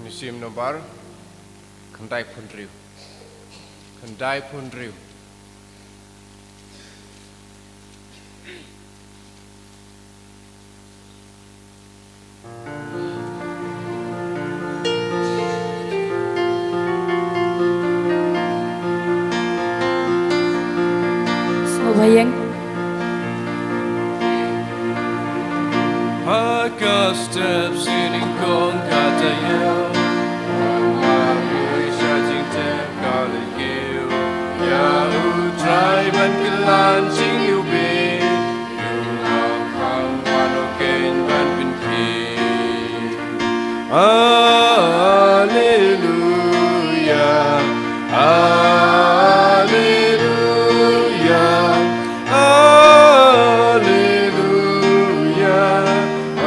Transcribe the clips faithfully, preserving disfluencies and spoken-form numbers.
Mynsiem nombar khyndai phew hynriew. Khyndai phew hynriew. Sngewbha ïeng. Ha ka step siew nyngkong ka taïew, ha ka sha jingtep ka la kiew. Ïa U Trai ban kylla jingïewbih, ïa u kham ban u keiñ ban pynkhih. Alleluia, alleluia, alleluia,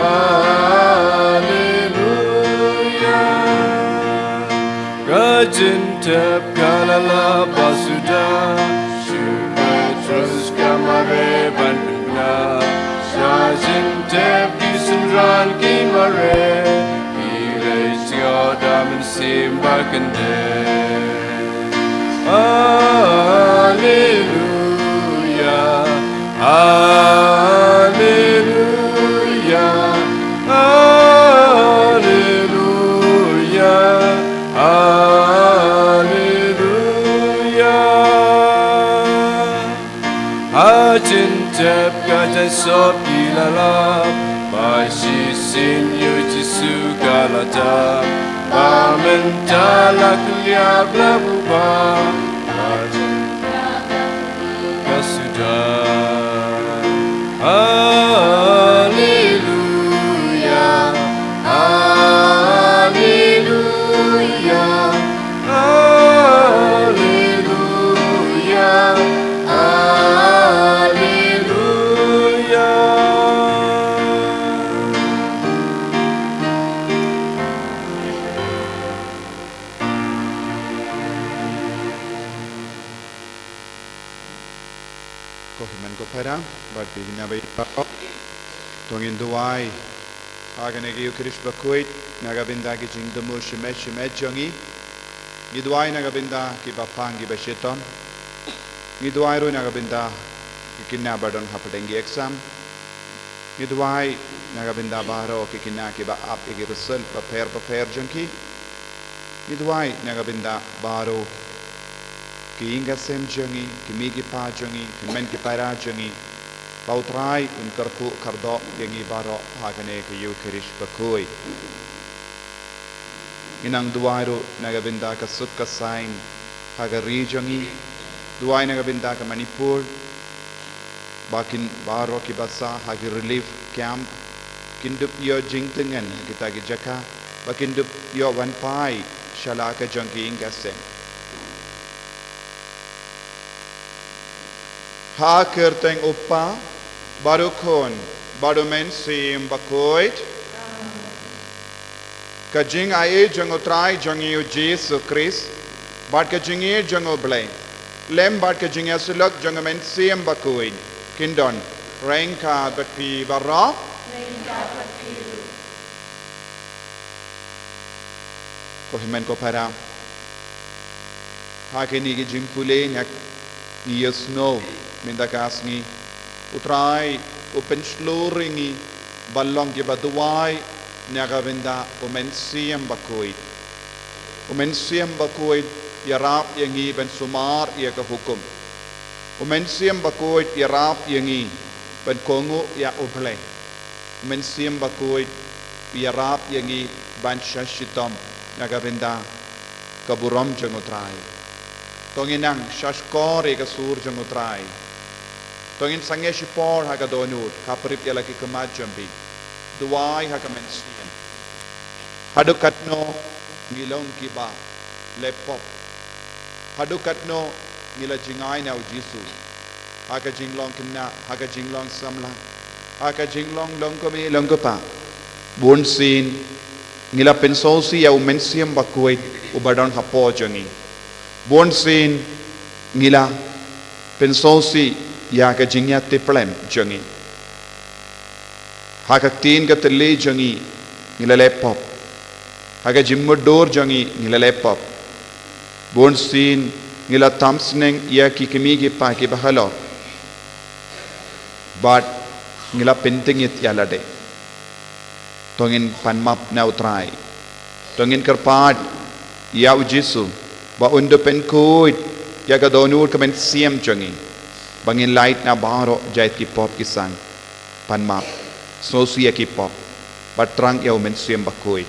alleluia. Ka jingtep ka la lap ba suda, shu Petrus ka mareh ban pynbna. Sha jingtep ki synran ki mareh, ki leit sha da mynsiem ba kyndit. Alleluia, alleluia, alleluia, alleluia. Ha jingtep ka jaiñ sop ki la lap, ba shisien ïa U Jisu ka la tap, ba mynta la kylliap la buba, ba jingtep ka suda. Alleluia, alleluia, alleluia, alleluia. Ko hynmen ko para, bad phi hynmen ba ïa. To ngin duwai ha kane ka Ïukharist bakhuid na ka bynta ki jingthmu shimet shimet jong ngi. Ngi duwai na ka bynta kiba pang kiba shitom. Ngi duwai ruh na ka bynta ki khynnah ba don hapdeng ki exam. Ngi duwai na ka bynta baroh ki khynnah kiba ap ïa ki result bapher bapher jong ki. Ngi duwai na ka bynta baroh ki ïing ka sem jong ngi, ki mei ki pa jong ngi, ki hynmen ki para jong ngi. Ba U Trai un kyrkhu kyrdoh ïa ngi baroh ha kane ka Ïukharist bakhuid. Ngi nang duwai ruh na ka bynta ka suk ka saiñ ha ka ri jong ngi. Duwai na ka bynta ka Manipur, ba kin baroh kiba sah ha ki relief camp kin dup ïoh jingtyngen ha kita ki jaka, ba kin dup ïoh wan phai sha la ka jong ki ïing ka sem. Ha ka kyrteng U Kpa, bad U Khun, bad U Mynsiem Bakhuid. Ka jingai jong U Trai jong ngi U Jisu Khrist, bad ka jingïeit jong U Blei, lem bad ka jingïasyllok jong U Mynsiem Bakhuid, kin don ryngkat bad phi baroh. Ko hynmen ko para, ha kine ki jingpule ngi ïohsngew mynta ka sngi, U Trai u pynshlur ïa ngi ban long kiba duwai na ka bynta U Mynsiem Bakhuid. U Mynsiem Bakhuid ïarap ïa ngi ban sumar ïa ka hukum. U Mynsiem Bakhuid ïarap ïa ngi ban kohnguh ïa U Blei. U Mynsiem Bakhuid u ïarap ïa ngi ban shah shitom na ka bynta ka burom jong U Trai. To ngin nang shahshkor ïa ka sur jong U Trai. To ngin sangeh shipor ha ka dohnud, khaphrip ïa la ki khmat jong phi. Duwai ha ka mynsiem. Haduh katno ngi long kiba leh pop? Haduh katno ngi la jngai na U Jisu ha ka jinglong khynnah, ha ka jinglong samla, ha ka jinglong long kmie long kpa? Bunsien ngi la pynsngewsih ïa U Mynsiem Bakhuid uba don hapoh jong ngi. Bunsien ngi la pynsngewsih ïa ka jingïatiplem jong ngi. Ha ka ktien ka thylli jong ngi, ngi la leh pop. Ha ka jingmutdur jong ngi ngi la leh pop. Bun sien ngi la tam sneng ïa ki kmie ki kpa kiba halor. Bad ngi la pynthikna ïa lade. To ngin pan map na U Trai. To ngin kyrpad ïa U Jisu ba un da pynkhuid ïa ka dohnud ka mynsiem jong ngi. Ba ngin lait na baroh jait ki pop ki sang. Pan map. Sngewsih ïa ki pop. Bad thrang ïa U Mynsiem Bakhuid.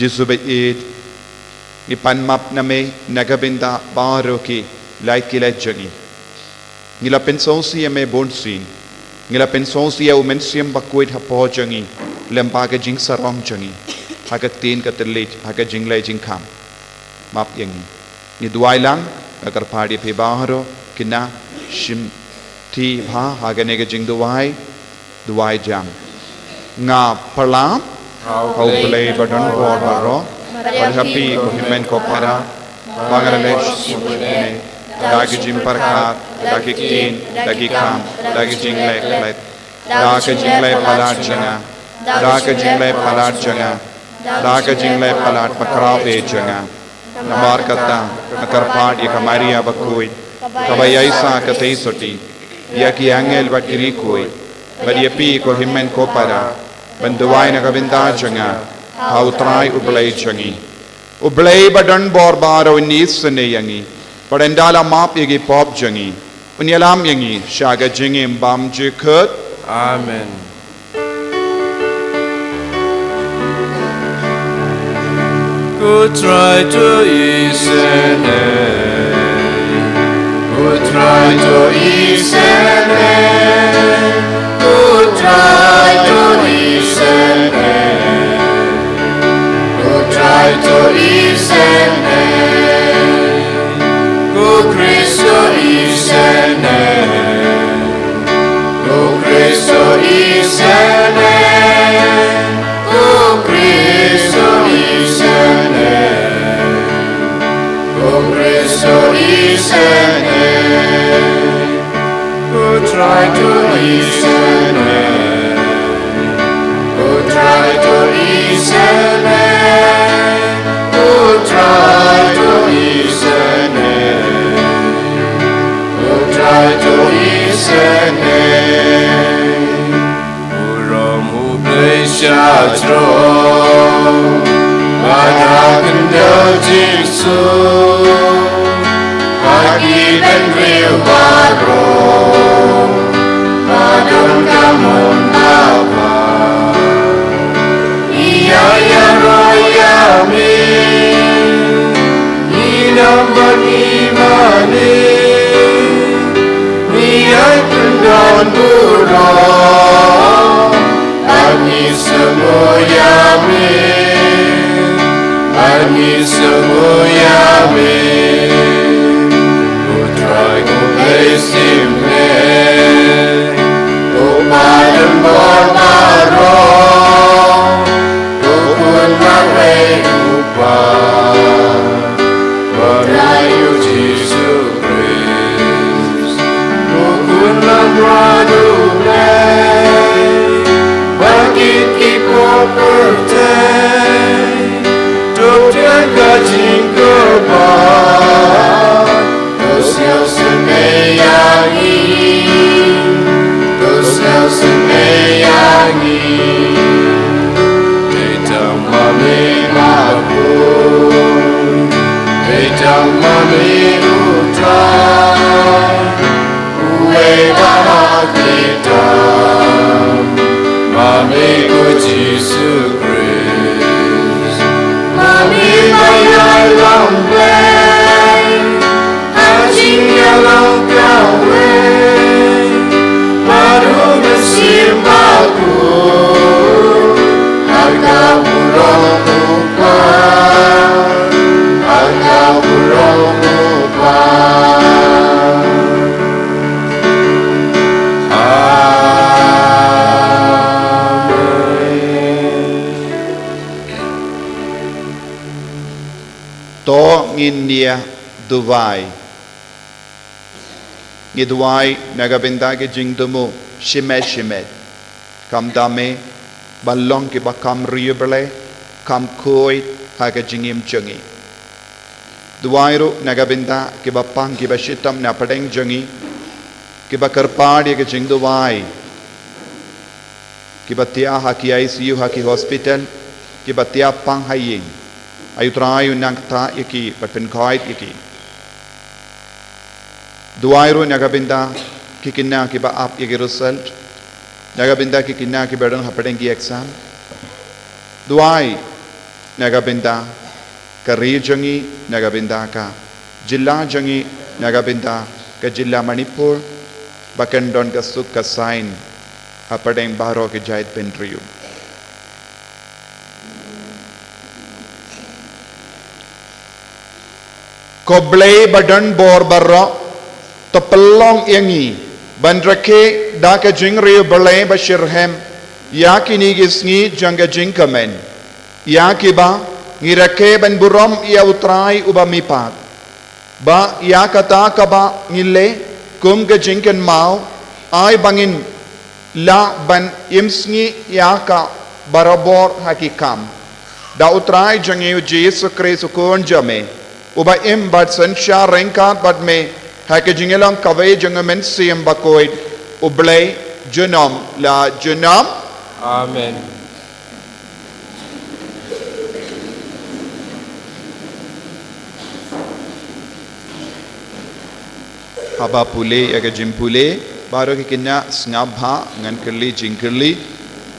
Jisu ba ïeit, ngi pan map na me na ka bynta baroh ki lait ki lait jong ngi. Ngi la pynsngewsih ïa me bun sien. Ngi la pynsngewsih ïa U Mynsiem Bakhuid hapoh jong ngi. Lem bad ka jingsarong jong ngi. Ha ka ktien ka thylliej, ha ka jingleh jingkham. Map ïa ngi. Ngi duwai lang, nga kyrpad ïa phi baroh, kine, shim ti bha, ha kane ka jingduwai, duwai jam. Nga pyrshang, ha U Blei ba don bor baroh, bad ha phi ko hynmen ko para, ba nga la leh shisha ne, da ka jingpyrkhat, da ka ktien, da ka kam, da ka jingleh klet, da ka jingleh palat jong nga, da ka jingleh palat jong nga, da ka jingleh palat bakhraw eh jong nga. Namar kata, nga kyrpad ïa ka Maria bakhuid, kaba ïaishah katei sotti, ïa ki angel bad ki riewkhuid, bad ïa phi ko hynmen ko para, ban duwai na ka bynta jong nga, ha U Trai U Blei jong ngi. U Blei ba don bor baroh un isynei ïa ngi, bad un da la map ïa ki pop jong ngi, un ïalam ïa ngi sha ka jingim bymjukut. Amen. Ko Trai to isynei. Ko Trai to isynei. Ko Trai to isynei. Ko Trai to isynei. Ko Khrist to isynei. Ko Khrist to isynei. Ko Khrist to isynei. Ko Khrist to isynei. Ko Trai to isynei. Ko Trai to isynei. Ko Trai to isynei. Ko Trai to isynei. Burom U Blei sha jrong, bad ha khyndew jingsuk, ha ki bynriew baroh, ba don ka mon kaba ïa ïaroh ïa me. Ngi nang bad ngi mane, ngi ïai kyndon burom, bad ngi sngew ïa me, bad ngi sngew ïa me. Ko Trai ko Blei shimet, ko Pa don bor baroh, ko Khun marwei u Kpa, bad U Trai U Jisu Khrist, U Khun Langbrot U Blei, bad kit ki pop pyrthei, to pdiang ka jingkyrpad, to sngewsynei ïa ngi, to sngewsynei ïa ngi. Beit tang ma me ma Khun, beit tang ma me U Trai, uwei ba ha khlieh tam ma me ko Jisu Khrist. Ngi nia duwai. Ngi duwai na ka bynta ki jingthmu shimet shimet. Khamtam eh ban long kiba kham riewblei, kham khuid ha ka jingim jong ngi. Duwai ruh na ka bynta kiba pang kiba shitom na pdeng jong ngi, kiba kyrpad ïa ka jingduwai, kiba thiah ha ki I C U, ha ki hospital, kiba thiah pang ha ïing. Ai U Trai un nang ktah ïa ki bad pynkhuid ïa ki. Duwai ruh na ka bynta ki khynnah kiba ap ïa ki result, na ka bynta ki khynnah kiba don hapdeng ki exam. Duwai na ka bynta ka ri jong ngi, na ka bynta ka jylla jong ngi, na ka bynta ka jylla Manipur, ba kan don ka suk ka saiñ hapdeng baroh ki jaitbynriew. Ko Blei ba don bor baroh, to pynlong ïa ngi ban rakhe da ka jingriewblei ba shitrhem ïa kine ki sngi jong ka jingkmen, ïa kiba ngi rakhe ban burom ïa U Trai uba mihpat. Ba ïa kata kaba ngi leh kum ka jingkynmaw, ai ba ngin lah ban im sngi ïa ka barabor ha ki kam. Da U Trai jong ngi U Jisu Khrist U Khun jong me, uba im bad synshar ryngkat bad me ha ka jingïalang kawei jong U Mynsiem Bakhuid, U Blei junom la junom. Amen. Haba pule ïa ka jingpule, baroh ki khynnah sngap bha, ngan kylli jingkylli.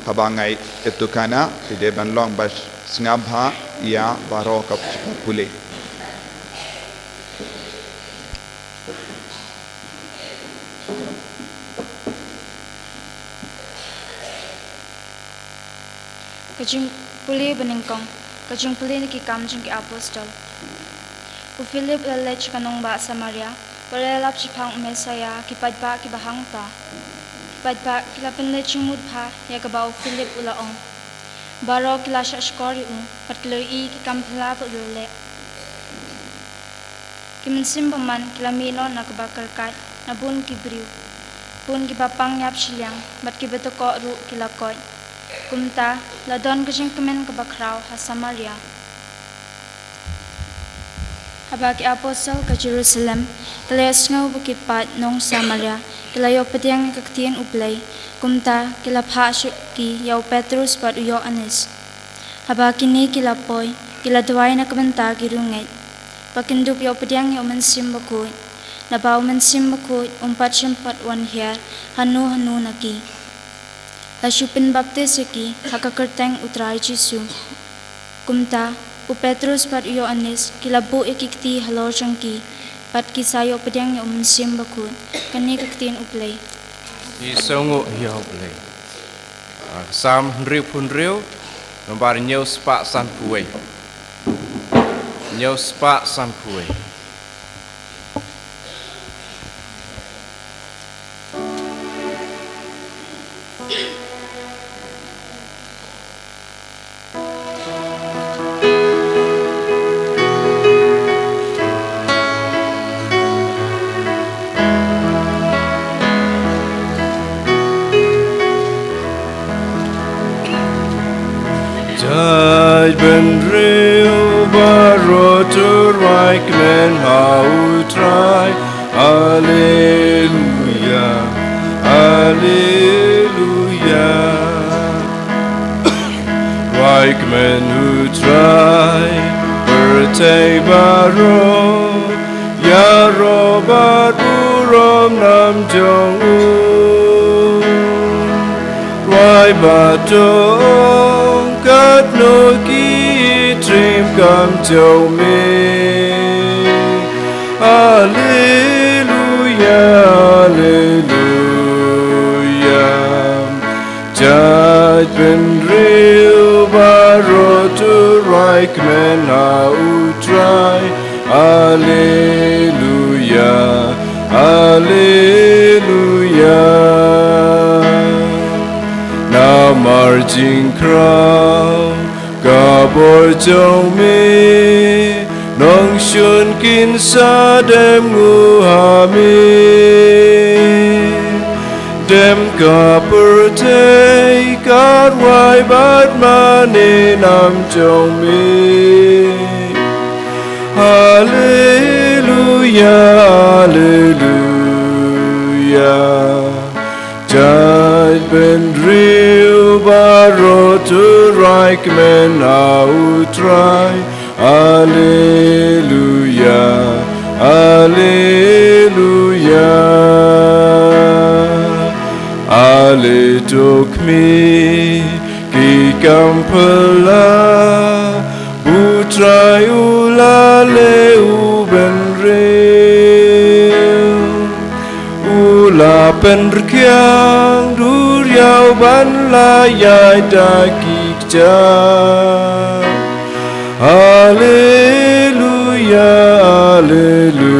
Haba nga ïathuh khana, te dei ban long ba sngap bha ïa baroh ka jingpule. Ka jingpule banyngkong, ka jingpule na Ki Kam jong ki Apostol. U Philip u la leit sha ka nongbah Samaria, bad u la ïalap shaphang u Messaïah ha ki paidbah kiba hangta. Ki paidbah ki la pynleit jingmut bha ïa kaba u Philip u la ong. Baroh ki la shahshkor ïa u, bad ki la ïohi ïa ki kam phylla ba u la leh. Ki mynsiem bymman ki la mih noh na kaba kyrkiat na bun ki briew. Bun kiba pang ïap shiliang, bad kiba tyngkhuh ruh ki la koit. Kumta, la don ka jingkmen kaba khraw ha Samaria. Haba ki apostol ka Jerusalem ki la ïohsngew ba ki paid nong Samaria ki la ïoh pdiang ïa ka ktien U Blei, kumta ki la phah shuh ki ïa u Petrus bad u Ïoannis. Haba kine ki la poi, ki la duwai na ka bynta ki riewngeit. Ba kin dup ïoh pdiang ïa u Mynsiem Bakhuid. Naba u Mynsiem Bakhuid um pat shym pat wan hiar hano hano na ki. La shu pynbaptis ïa ki ha ka kyrteng U Trai Jisu. Kumta, u Petrus bad u Ïoannis ki la buh ïa ki kti halor jong ki, bad ki sa ïoh pdiang ïa u Mynsiem Bakhuid. Kane ka ktien U Blei. Ki sngewnguh ïa U Blei. Ah, Salm hynriewphew hynriew, nombar hynñiew spah sanphew wei. Hynñiew spah sanphew wei. Jaitbynriew baroh to rwai kmen ha U Trai. Alleluia, alleluia. Rwai kmen U Trai, pyrthei baroh, ïaroh bad burom nam jong u. Rwai bad ong, katno ki triem kam jong me. Alleluia, alleluia. Jaitbynriew baroh to rwai kmen ha U Trai. Alleluia, alleluia. Namar jingkhraw ka bor jong me, Nongshun kin sa dem nguh ha me. Dem ka pyrthei katwai bad mane nam jong me. Haleluya, haleluya. Jait bynriew baroh to rai kmen ha U Trai. Haleluya, haleluya. Ale to khmih ki kam phylla, U Trai u la leh u bynriew. U la pynrkhiang duriaw ban la ïaid da ki kjat. Haleluya, haleluya.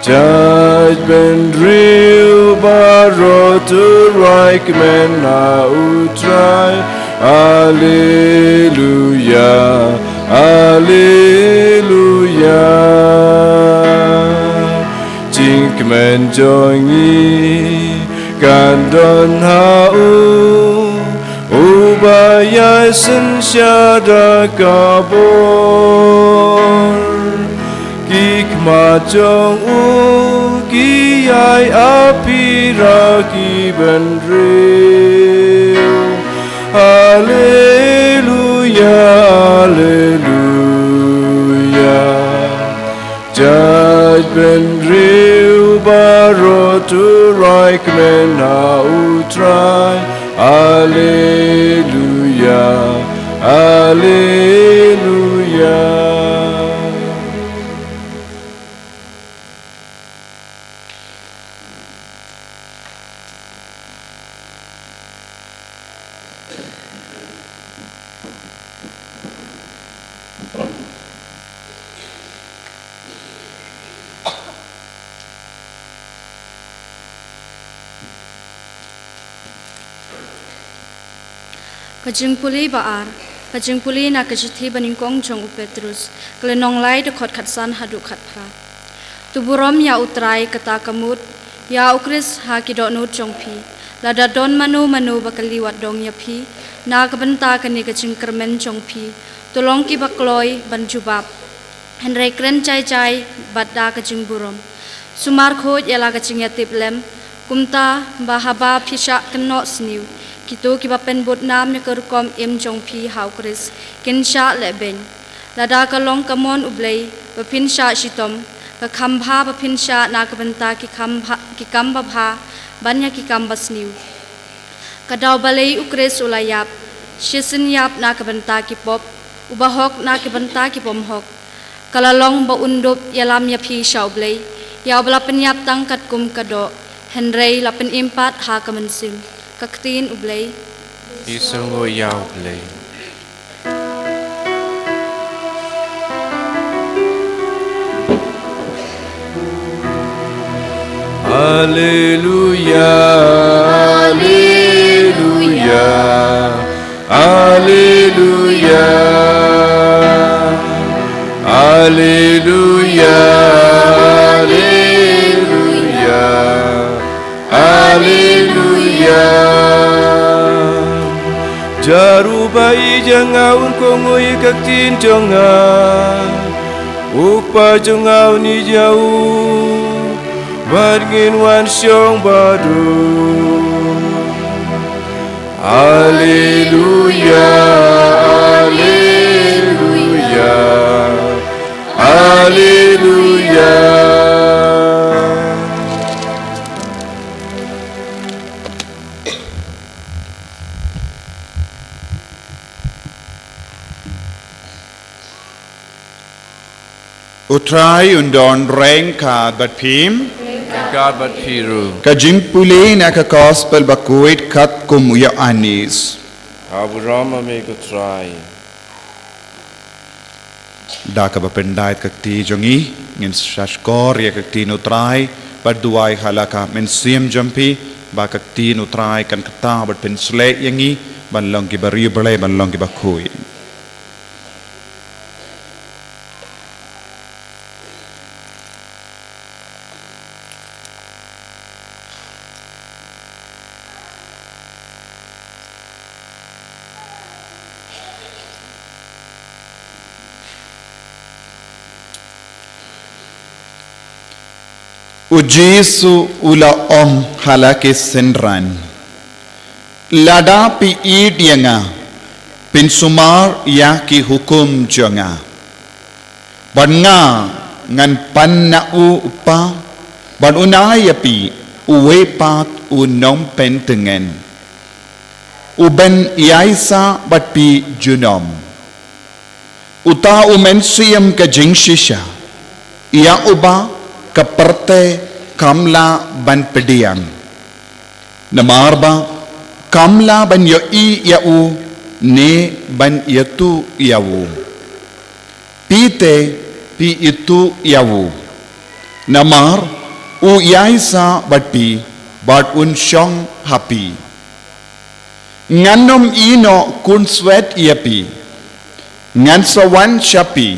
Jait bynriew baroh to rai kmen ha U Trai. Haleluya, haleluya. Jingkmen jong ngi kan don ha u, uba ïai synshar da ka bor. Ki khmat jong u ki ïai ap ïa ki bynriew. Haleluya, haleluya. Jait bynriew baroh to rai kmen ha U Trai. Haleluya, haleluya. Ka jingpule ba ar, ka jingpule na ka shithi ba nyngkong jong u Petrus, ka lynnong lai, dkhot khatsan haduh khatphra. To burom ïa U Trai kata ka mut, ïa U Khrist ha ki dohnud jong phi. Lada don mano mano ba kylli wat dong ïa phi na ka bynta kane ka jingkyrmen jong phi, to long kiba kloi ban jubab. Hynrei kren jai jai bad da ka jingburom. Sumar khuid ïa la ka jingïatiplem, kumta ba haba phi shah kynnoh sniew, kito kiba pynbud nam ïa ka rukom im jong phi ha U Khrist kin shah lehbeiñ. Lada ka long ka mon U Blei ba phin shah shitom, ka kham bha ba phin shah na ka bynta ki kham bha, ki kam babha ban ïa ki kam basniew. Ka daw balei U Khrist u la ïap, shisien ïap na ka bynta ki pop, u bahok na ka bynta ki bymhok. Ka la long ba un dup ïalam ïa phi sha U Blei, ïa uba la pynïap tang katkum ka doh, hynrei la pynim pat ha ka mynsiem. Ka ktien U Blei. Ki sngew ïa U Blei. Haleluya, haleluya, haleluya, haleluya, haleluya. Haleluya. Jar uba ïeit ïa nga un kohnguh ïa ka ktien jong nga. U Kpa jong nga un ïeit ïa u, bad ngin wan shong bad u. Haleluya, haleluya, haleluya. U Trai un don ryngkat bad phi. Ryngkat bad phi ruh. Ka jingpule na ka Gospel bakhuid katkum u Ïoannis. Khublei ïa me ko Trai. Da kaba pyndait ka kti jong ngi, ngin sa shkor ïa ka ktien U Trai, bad duwai ha la ka mynsiem jong phi, ba ka ktien U Trai kan kta bad pynshlei ïa ngi ban long kiba riewblei, ban long kiba khuid. U Jisu u la ong ha la ki synran, "Lada phi ïeit ïa nga, phin sumar ïa ki hukum jong nga. Bad nga ngan pan na u Kpa, bad un ai ïa phi uwei pat u nongpyntngen, uban ïaisah bad phi junom. Uta u Mynsiem ka jingshisha, ïa uba ka pyrthei kam lah ban pdiang. Namar ba kam lah ban ïohi ïa u, ne ban ïathuh ïa u. Phi te phi ithuh ïa u. Namar u ïaisah bad phi, bad un shong ha phi. Ngan ym ïehnoh khunswet ïa phi. Ngan sa wan sha phi.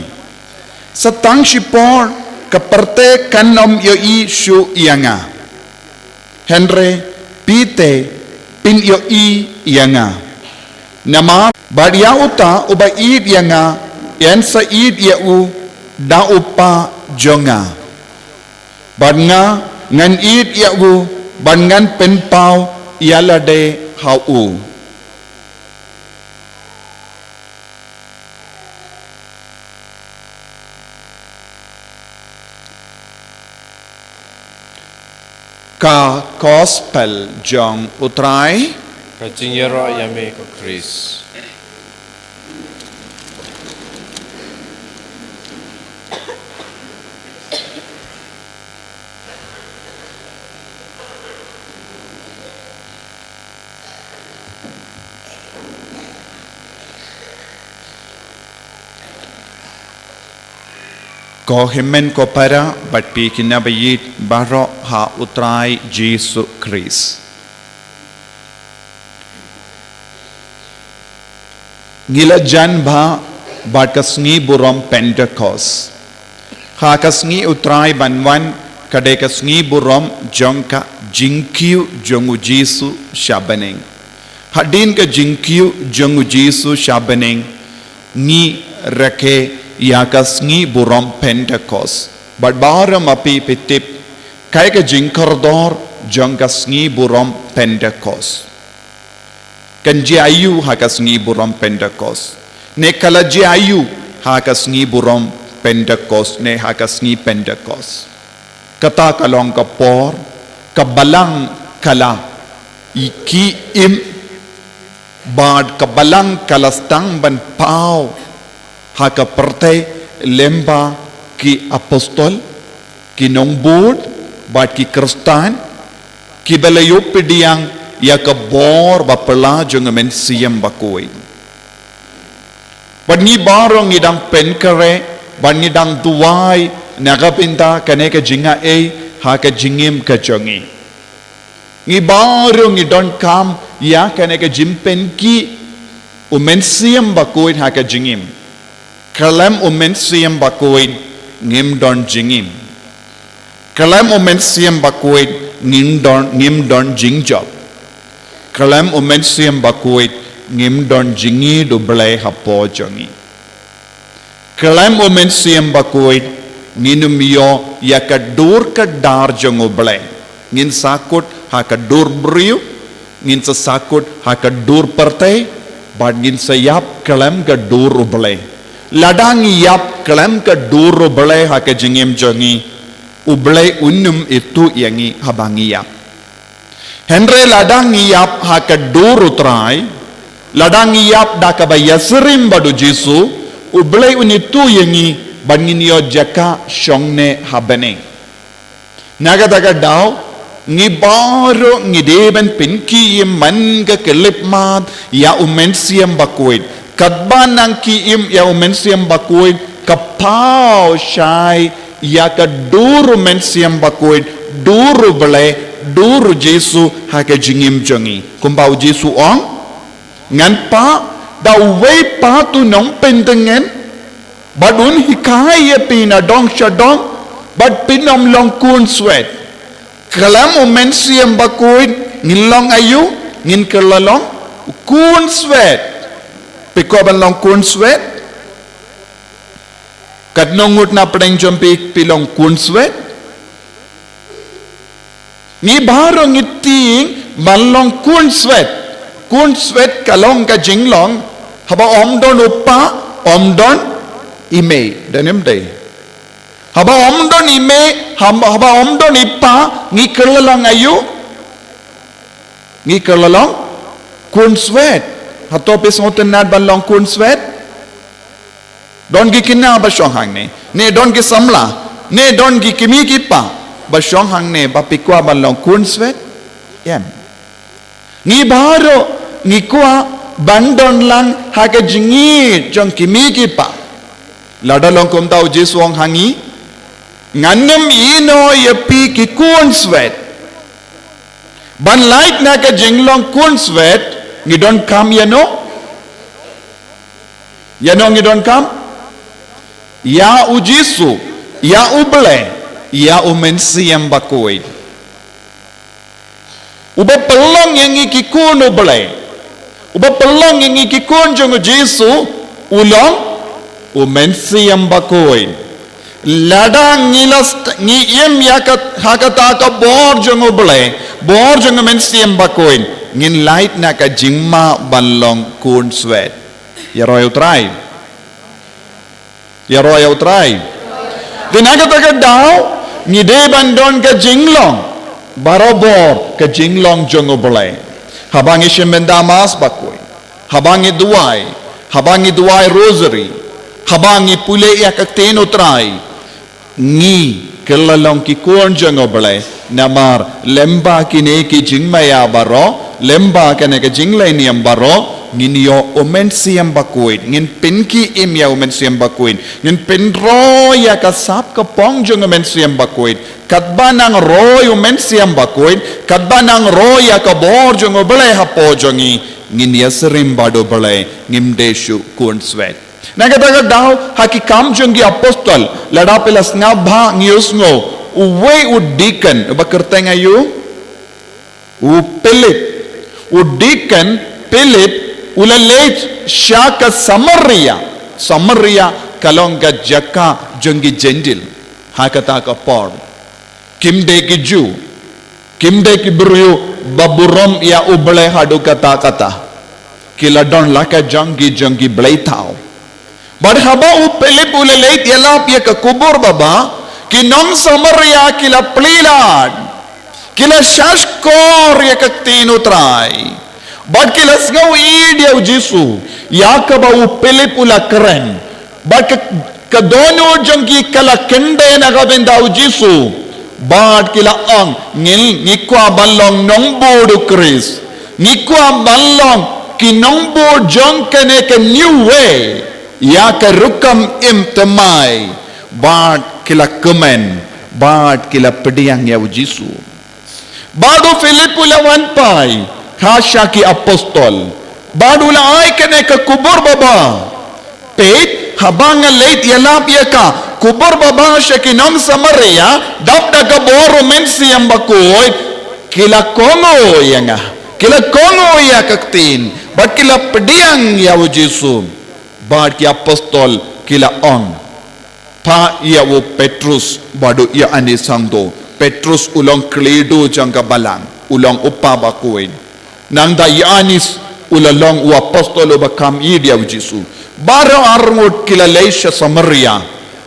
Sa tang shipor ka pyrthei kan ym ïohi shuh ïa nga, hynrei phi te phin ïohi ïa nga. Namar bad ïa uta uba ïeit ïa nga, yn sa ïeit ïa u da u Kpa jong nga. Bad nga ngan ïeit ïa u, bad ngan pynpaw ïa lade ha u." Ka Gospel jong U Trai. Ka jingïaroh ïa me ko Khrist. Ko hynmen ko para bad phi ki naba ïeit baroh ha U Trai Jisu Khrist. Ngi la jan bha bad ka sngi burom Pentekost. Ha ka sngi U Trai ban wan, ka dei ka sngi burom jong ka jingkiew jong U Jisu sha bneng. Hadien ka jingkiew jong U Jisu sha bneng, ngi rakhe ïa ka sngi burom Pentekost. Bad baroh ma phi phi tip, kaei ka jingkordor jong ka sngi burom Pentekost. Kan jia aiu ha ka sngi burom Pentekost? Ne ka la jia aiu ha ka sngi burom Pentekost, ne ha ka sngi Pentekost? Kata ka long ka por ka balang ka la i ki im, bad ka balang ka la sdang ban paw ha ka pyrthei lyngba ki apostol, ki nongbud, bad ki khristan, kiba la ïoh pdiang ïa ka bor ba phylla jong U Mynsiem Bakhuid. Bad ngi baroh ngi dang pynkhreh, bad ngi dang duwai na ka bynta kane ka jingaiei ha ka jingim ka jong ngi. Ngi baroh ngi donkam ïa kane ka jingpynkiew U Mynsiem Bakhuid ha ka jingim. Khlem U Mynsiem Bakhuid ngim don jingim. Khlem U Mynsiem Bakhuid ngim don, ngim don jingjop. Khlem U Mynsiem Bakhuid ngim don jingïeit U Blei hapoh jong ngi. Khlem U Mynsiem Bakhuid ngin ym ïoh ïa ka dur ka dar jong U Blei. Ngin sa kut ha ka dur briew, ngin sa kut ha ka dur pyrthei, bad ngin sa ïap khlem ka dur U Blei. Lada ngi ïap khlem ka dur U Blei ha ka jingim jong ngi, U Blei un ym ithuh ïa ngi haba ngi ïap. Hynrei lada ngi ïap ha ka dur U Trai, lada ngi ïap da kaba ïasyriem bad U Jisu, U Blei un ithuh ïa ngi, bad ngin ïoh jaka shong ne ha bneng. Na kata ka daw, ngi baroh ngi dei ban pynkiew man ka khyllipmat ïa U Mynsiem Bakhuid. Katba nang kiew ïa U Mynsiem Bakhuid, ka paw shai ïa ka dur U Mynsiem Bakhuid, dur U Blei, dur U Jisu ha ka jingim jong ngi. Kumba U Jisu ong, "Ngan phah da uwei pat u nongpyntngen, bad un hikai ïa phi na dong sha dong, bad phin ym long khunswet." Khlem U Mynsiem Bakhuid ngin long aiu? Ngin kylla long khunswet. Phi kwah ban long khunswet? Katno ngut na pdeng jong phi phi long khunswet? Ngi baroh ngi tieng ban long khun swet. Khun swet ka long ka jinglong haba ym don u kpa, ym don i mei. Don ym dei? Haba ym don i mei, haba, haba ym don i kpa, ngi kylla long aïu? Ngi kylla long khun swet. Hato phi sngewtynnad ban long khun swet? Don ki khynnah ba shong hangne, ne don ki samla, ne don ki kmie ki kpa ba shong hangne ba phi kwah ban long khun swet? Em. Ngi baroh ngi kwah ban don lang ha ka jingïeit jong ki kmie ki kpa. Lada long kumta, u Jisu u ong ha ngi, ngan nym ïehnoh ïa phi ki khun swet. Ban lait na ka jinglong khun swet, ngi donkam ïano? Ïano ngi donkam? Ïa u Jisu, ïa U Blei, ïa U Mynsiem Bakhuid. Uba pynlong ïa ngi ki khun U Blei, uba pynlong ïa ngi ki khun jong u Jisu, u long U Mynsiem Bakhuid. Lada ngi la st-, ngi im ïa ka, ha kata ka bor jong U Blei, bor jong U Mynsiem Bakhuid, ngin lait na ka jingma ban long khun swet. Ïaroh ïa U Trai. Ïaroh ïa U Trai. Te na kata ka daw, ngi dei ban don ka jinglong barabor, ka jinglong jong U Blei. Haba ngi shim bynta Mass Bakhuid, haba ngi duwai, haba ngi duwai Rosary, haba ngi pule ïa ka Ktien U Trai, ngi kylla long ki khun jong U Blei. Namar lyngba kine ki jingmaïa baroh, lyngba kane ka jingleh niam baroh, ngin ïoh U Mynsiem Bakhuid, ngin pynkhie im ïa U Mynsiem Bakhuid, ngin pynroi ïa ka sap ka phong jong U Mynsiem Bakhuid. Katba nang roi U Mynsiem Bakhuid, katba nang roi ïa ka bor jong U Blei hapoh jong ngi, ngin ïasyriem bad U Blei, ngim dei shuh khun swet. Na kata ka daw, ha Ki Kam jong ki Apostol, lada phi la sngap bha, ngi ïohsngew, uwei u deacon, uba kyrteng aïu? U Philip. U deacon Philip, u la leit sha ka Samaria. Samaria ka long ka jaka jong ki Jentil ha kata ka por. Kim dei ki Jiw, kim dei ki briew ba burom ïa U Blei haduh katta katta. Ki la don la ka jong ki jong ki blei thaw. Bad haba u Philip u la leit ïalap ïa ka khubor baba, ki nong Samaria ki la plie lad, ki la shahshkor ïa ka Ktien U Trai. Bad ki la sngewieit ïa u Jisu, ïa kaba u Philip u la kren. Bad ka, ka dohnud jong ki ka la kyndit na ka bynta u Jisu. Bad ki la ong, ngi, ngi kwah ban long nongbud u Khrist. Ngi kwah ban long ki nongbud jong kane ka New Way. Ïa ka rukom im thymmai. Bad ki la kmen. Bad ki la pdiang ïa u Jisu. Bad u Philip u la wan phai ha sha ki apostol. Bad u la ai kane ka khubor baba. Peit, haba nga leit ïalap ïa ka khubor baba sha ki nong Samaria, dap da ka bor u Mynsiem Bakhuid, ki la kohnguh ïa nga. Ki la kohnguh ïa ka ktien. Bad ki la pdiang ïa u Jisu. Bad ki apostol ki la ong, phah ïa u Petrus bad u Ïoannis hangto. Petrus u long khlieh duh jong ka balang, u long u kpa bakhuid. Nangta Ïoannis u la long u apostol uba kham ïeit ïa u Jisu. Baroh arngut ki la leit sha Samaria.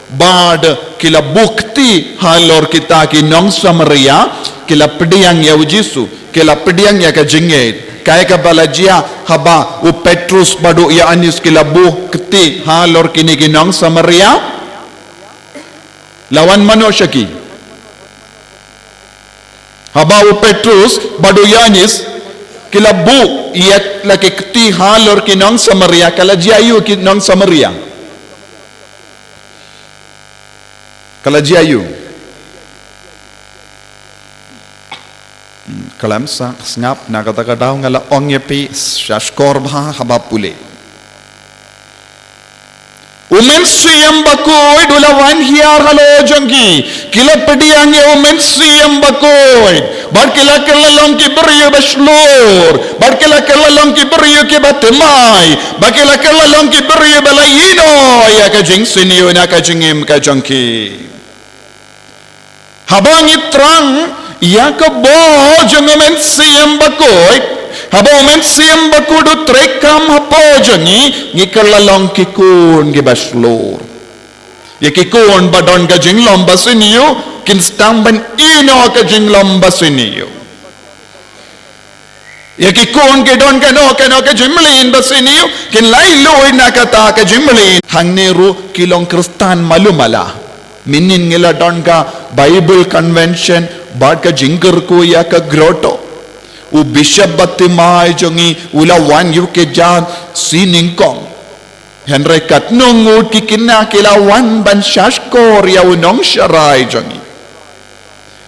Bad ki la buh kti halor kita ki nong Samaria, ki la pdiang ïa u Jisu, ki la pdiang ïa ka jingngeit. Kaei kaba la jia haba u Petrus bad u Ïoannis ki la buh kti halor kine ki nong Samaria? La wan mano sha ki? Haba u Petrus bad u Ïoannis ki la buh ïa la ki kti halor ki nong Samaria, ka la jia aïu ki nong Samaria? Ka la jia aïu? Hmm, khlem sa sngap, na kata ka daw nga la ong ïa phi, shahshkor bha haba pule. U Mynsiem Bakhuid u la wan hiar halor jong ki. Ki la pdiang ïa u Mynsiem Bakhuid. Bad ki la kylla long ki briew ba shlur. Bad ki la kylla long ki briew kiba thymmai. Bad ki la kylla long ki briew ba la ïehnoh ïa ka jingsniew na ka jingim ka jong ki. Haba ngi thrang Ïa ka bor jong u Mynsiem Bakhuid, haba u Mynsiem Bakhuid u treikam hapoh jong ngi, ngi kylla long ki khun kiba shlur. Ïa ki khun ba don ka jinglong ba sniew, kin sdang ban ïehnoh ka jinglong ba sniew. Ïa ki khun ki don kano kano ka jingmlien ba sniew, kin lait luid na kata ka jingmlien. Hangne ruh ki long Khristan malu mala. Mynhynnin ngi la don ka Bible Convention bad ka jingkyrkhu ïa ka grotto. U Bishop ba thymmai jong ngi u la wan ïa ka jingsiewnyngkong. Hynrei katno ngut ki khynnah ki la wan ban shahshkor ïa u nongsharai jong ngi.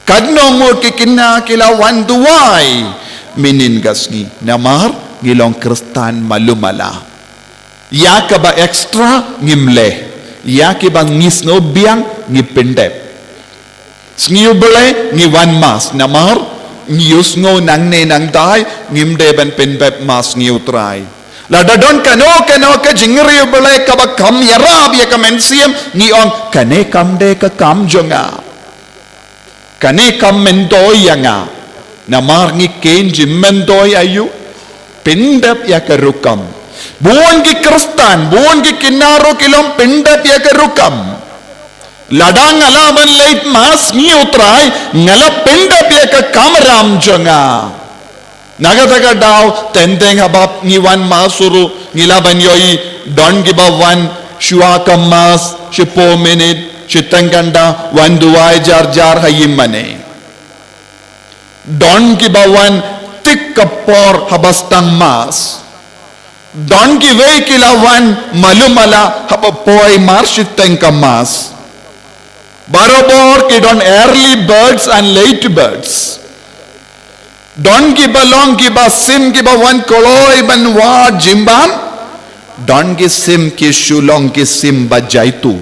Katno ngut ki khynnah ki la wan duwai mynhynnin ka sngi. Namar ngi long Khristan malu mala. Ïa kaba extra ngim leh. Ïa kiba ngi sngew biang ngi pyndep. Sngi U Blei ngi wan mass namar ngi ïohsngew nangne nangtai ngim dei ban pynbeit mass sngi U Trai. Lada don kano kano ka jingri U Blei kaba kham ïarap ïa ka mynsiem, ngi ong kane kam dei ka kam jong nga. Kane kam myntoi ïa nga. Namar ngi khein jingmyntoi aïu? Pyndep ïa ka rukom. Bun ki Khristan, bun ki khynnah ruh ki long pyndep ïa ka rukom. Lada nga lah ban leit mass sngi U Trai, nga la pyndep ïa ka kamram jong nga. Na kata ka daw, teng teng haba ngi wan mass ruh, ngi lah ban ïohi, don kiba wan shuwa ka mass, shiphew minit, shiteng kynta, wan duwai jar jar ha ïing mane. Don kiba wan tik ka por haba sdang mass. Don kiwei ki la wan malu mala haba poi mar shiteng ka mass. Barabor ki don early birds and late birds. Don kiba long kiba shim kiba wan kloi ban wad jingbam. Don ki shim ki shu long ki shim ba jaituh.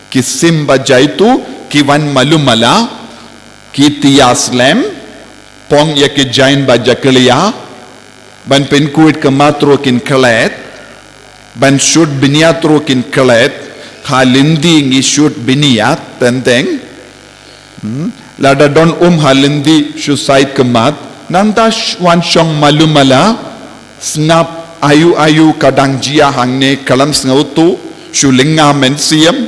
Ki shim ba jaituh, ki wan malu mala, ki tiar slem, phong ïa ki jaiñ ba jakhlia, ban pynkhuid khmat ruh kin klet, ban shut bniat ruh kin klet, ha lynti ngi shut bniat, teng teng. Hmm? Lada don um ha lynti shu sait khmat, nangta sh-, wan shong malu mala, sngap aïu aïu ka dang jia hangne khlem sngewthuh, shu lynga mynsiem,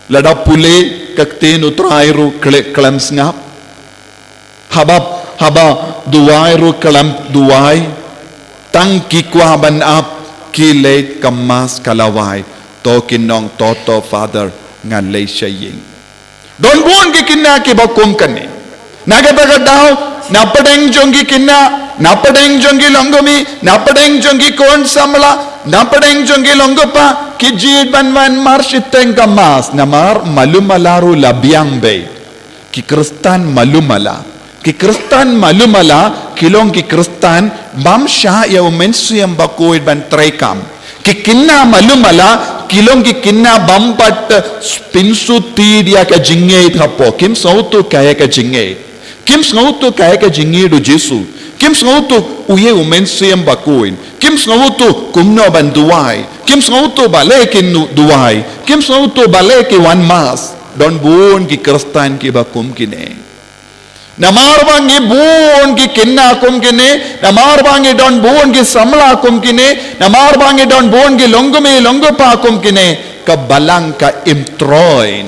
lada pule ka ktien U Trai ruh khlem, khlem sngap. Haba, haba duwai ruh khlem duwai. Tang ki kwah ban ap ki leit ka mass ka lawei. To kin ong to to Father nga leit sha ïing. Don bun ki khynnah kiba kum kane. Na kata ka daw, na pdeng jong ki khynnah, na pdeng jong ki longkmie, na pdeng jong ki khun samla, na pdeng jong ki longkpa, ki jied ban wan mar shiteng ka mass, namar malu mala ruh la biang beit. Ki Khristan malu mala. Ki Khristan malu mala, ki long ki Khristan, bym shah ïa u Mynsiem Bakhuid ban treikam. Ki khynnah malu mala, ki long ki khynnah bym pat, eh, pynsuh tied ïa ka jingngeit hapoh. Kim sngewthuh kaei ka jingngeit. Kim sngewthuh kaei ka jingngeit u Jisu. Kim sngewthuh uei u Mynsiem Bakhuid. Kim sngewthuh kumno ban duwai. Kim sngewthuh balei kin duwai. Kim sngewthuh balei ki wan mass. Don bun ki Khristan kiba kum kine. Namar ba ngi bun ki khynnah kum kine, namar ba ngi don bun ki samla kum kine, namar ba ngi don bun ki longkmie longkpa kum kine, ka balang ka im troiñ,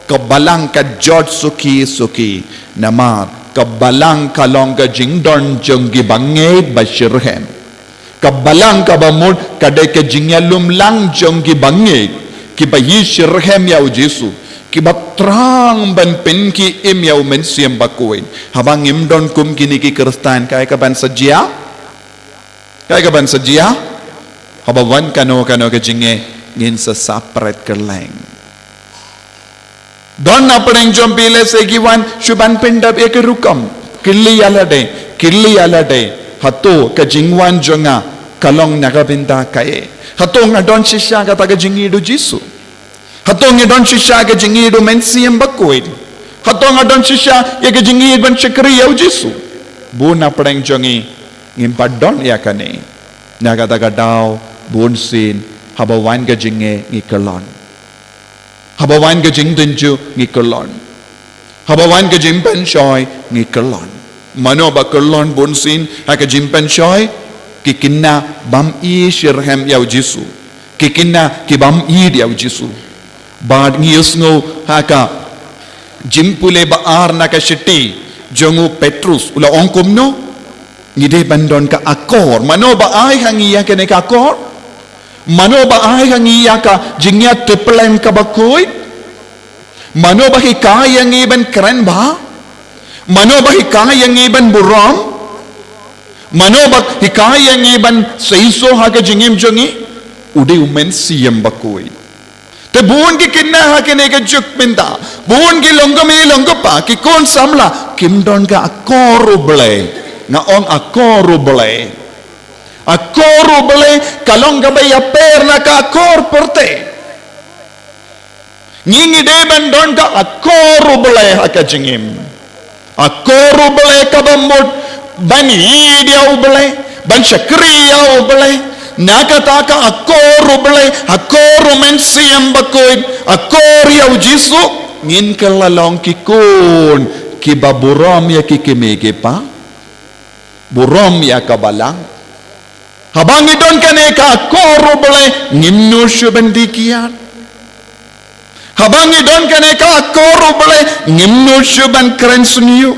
ka balang ka jot suki suki, namar ka balang ka long ka jingdon jong ki bangeit ba shitrhem. Ka balang kaba mut ka dei ka jingïalum lang jong ki bangeit, kiba ïeit shitrhem ïa u Jisu, kiba thrang ban pynkhie im ïa u Mynsiem Bakhuid. Haba ngim don kum kine ki Khristan, kaei kaban sa jia? Kaei kaban sa jia? Haba wan kano kano ka jingeh ngin sa sah pret kylleng. Don na pdeng jong phi lehse ki wan shu ban pyndap ïa ki rukom. Kylli ïa lade, kylli ïa lade. Hato ka jingwan jong nga ka long na ka bynta kaei? Hato nga don shisha kata ka jingïeit u Jisu? Hato nga don shisha ka jingïeit u Mynsiem Bakhuid? Hato nga don shisha ïa ka jingïeit ban shakri ïa u Jisu? Bun na pdeng jong ngi ngim pat don ïa kane. Na kata ka daw bunsien haba wan ka jingeh ngi kyllon. Haba wan ka jingtynjuh ngi kyllon. Haba wan ka jingpynshoi ngi kyllon. Mano ba kyllon bunsien ha ka jingpynshoi? Ki khynnah bym i shitrhem ïa u Jisu. Ki khynnah ki bym ïeit ïa u Jisu. Bad ngi ïohsngew ha ka Jingpule ba ar na ka shithi jong u Petrus u la ong kumno? Ngi dei ban don ka akor. Mano ba ai ha ngi ïa kane ka akor? Mano ba ai ha ngi ïa ka jingïatiplang kaba khuid? Mano ba hikai ïa ngi ban kren bha? Mano ba hikai ïa ngi ban burom? Mano ba hikai ïa ngi ban seisoh ha ka jingim jong ngi? U dei u Mynsiem Bakhuid. Te bun ki khynnah ha kane ka juk mynta, bun ki longkmie longkpa, ki khun samla kim don ka akor U Blei. Nga ong akor U Blei. Akor U Blei ka long kaba ïapher na ka akor pyrthei. Ngi ngi dei ban don ka akor U Blei ha ka jingim. Akor U Blei kaba mut ban ïeit ïa U Blei, ban shakri ïa U Blei. Na kata ka akor U Blei, akor U Mynsiem Bakhuid, akor ïa u Jisu, ngin kylla long ki khun kiba burom ïa ki kmie ki kpa, burom ïa ka balang. Haba ngi don kane ka akor U Blei, ngim nud shuh ban die kiad. Haba ngi don kane ka akor U Blei, ngim nud shuh ban kren sniew.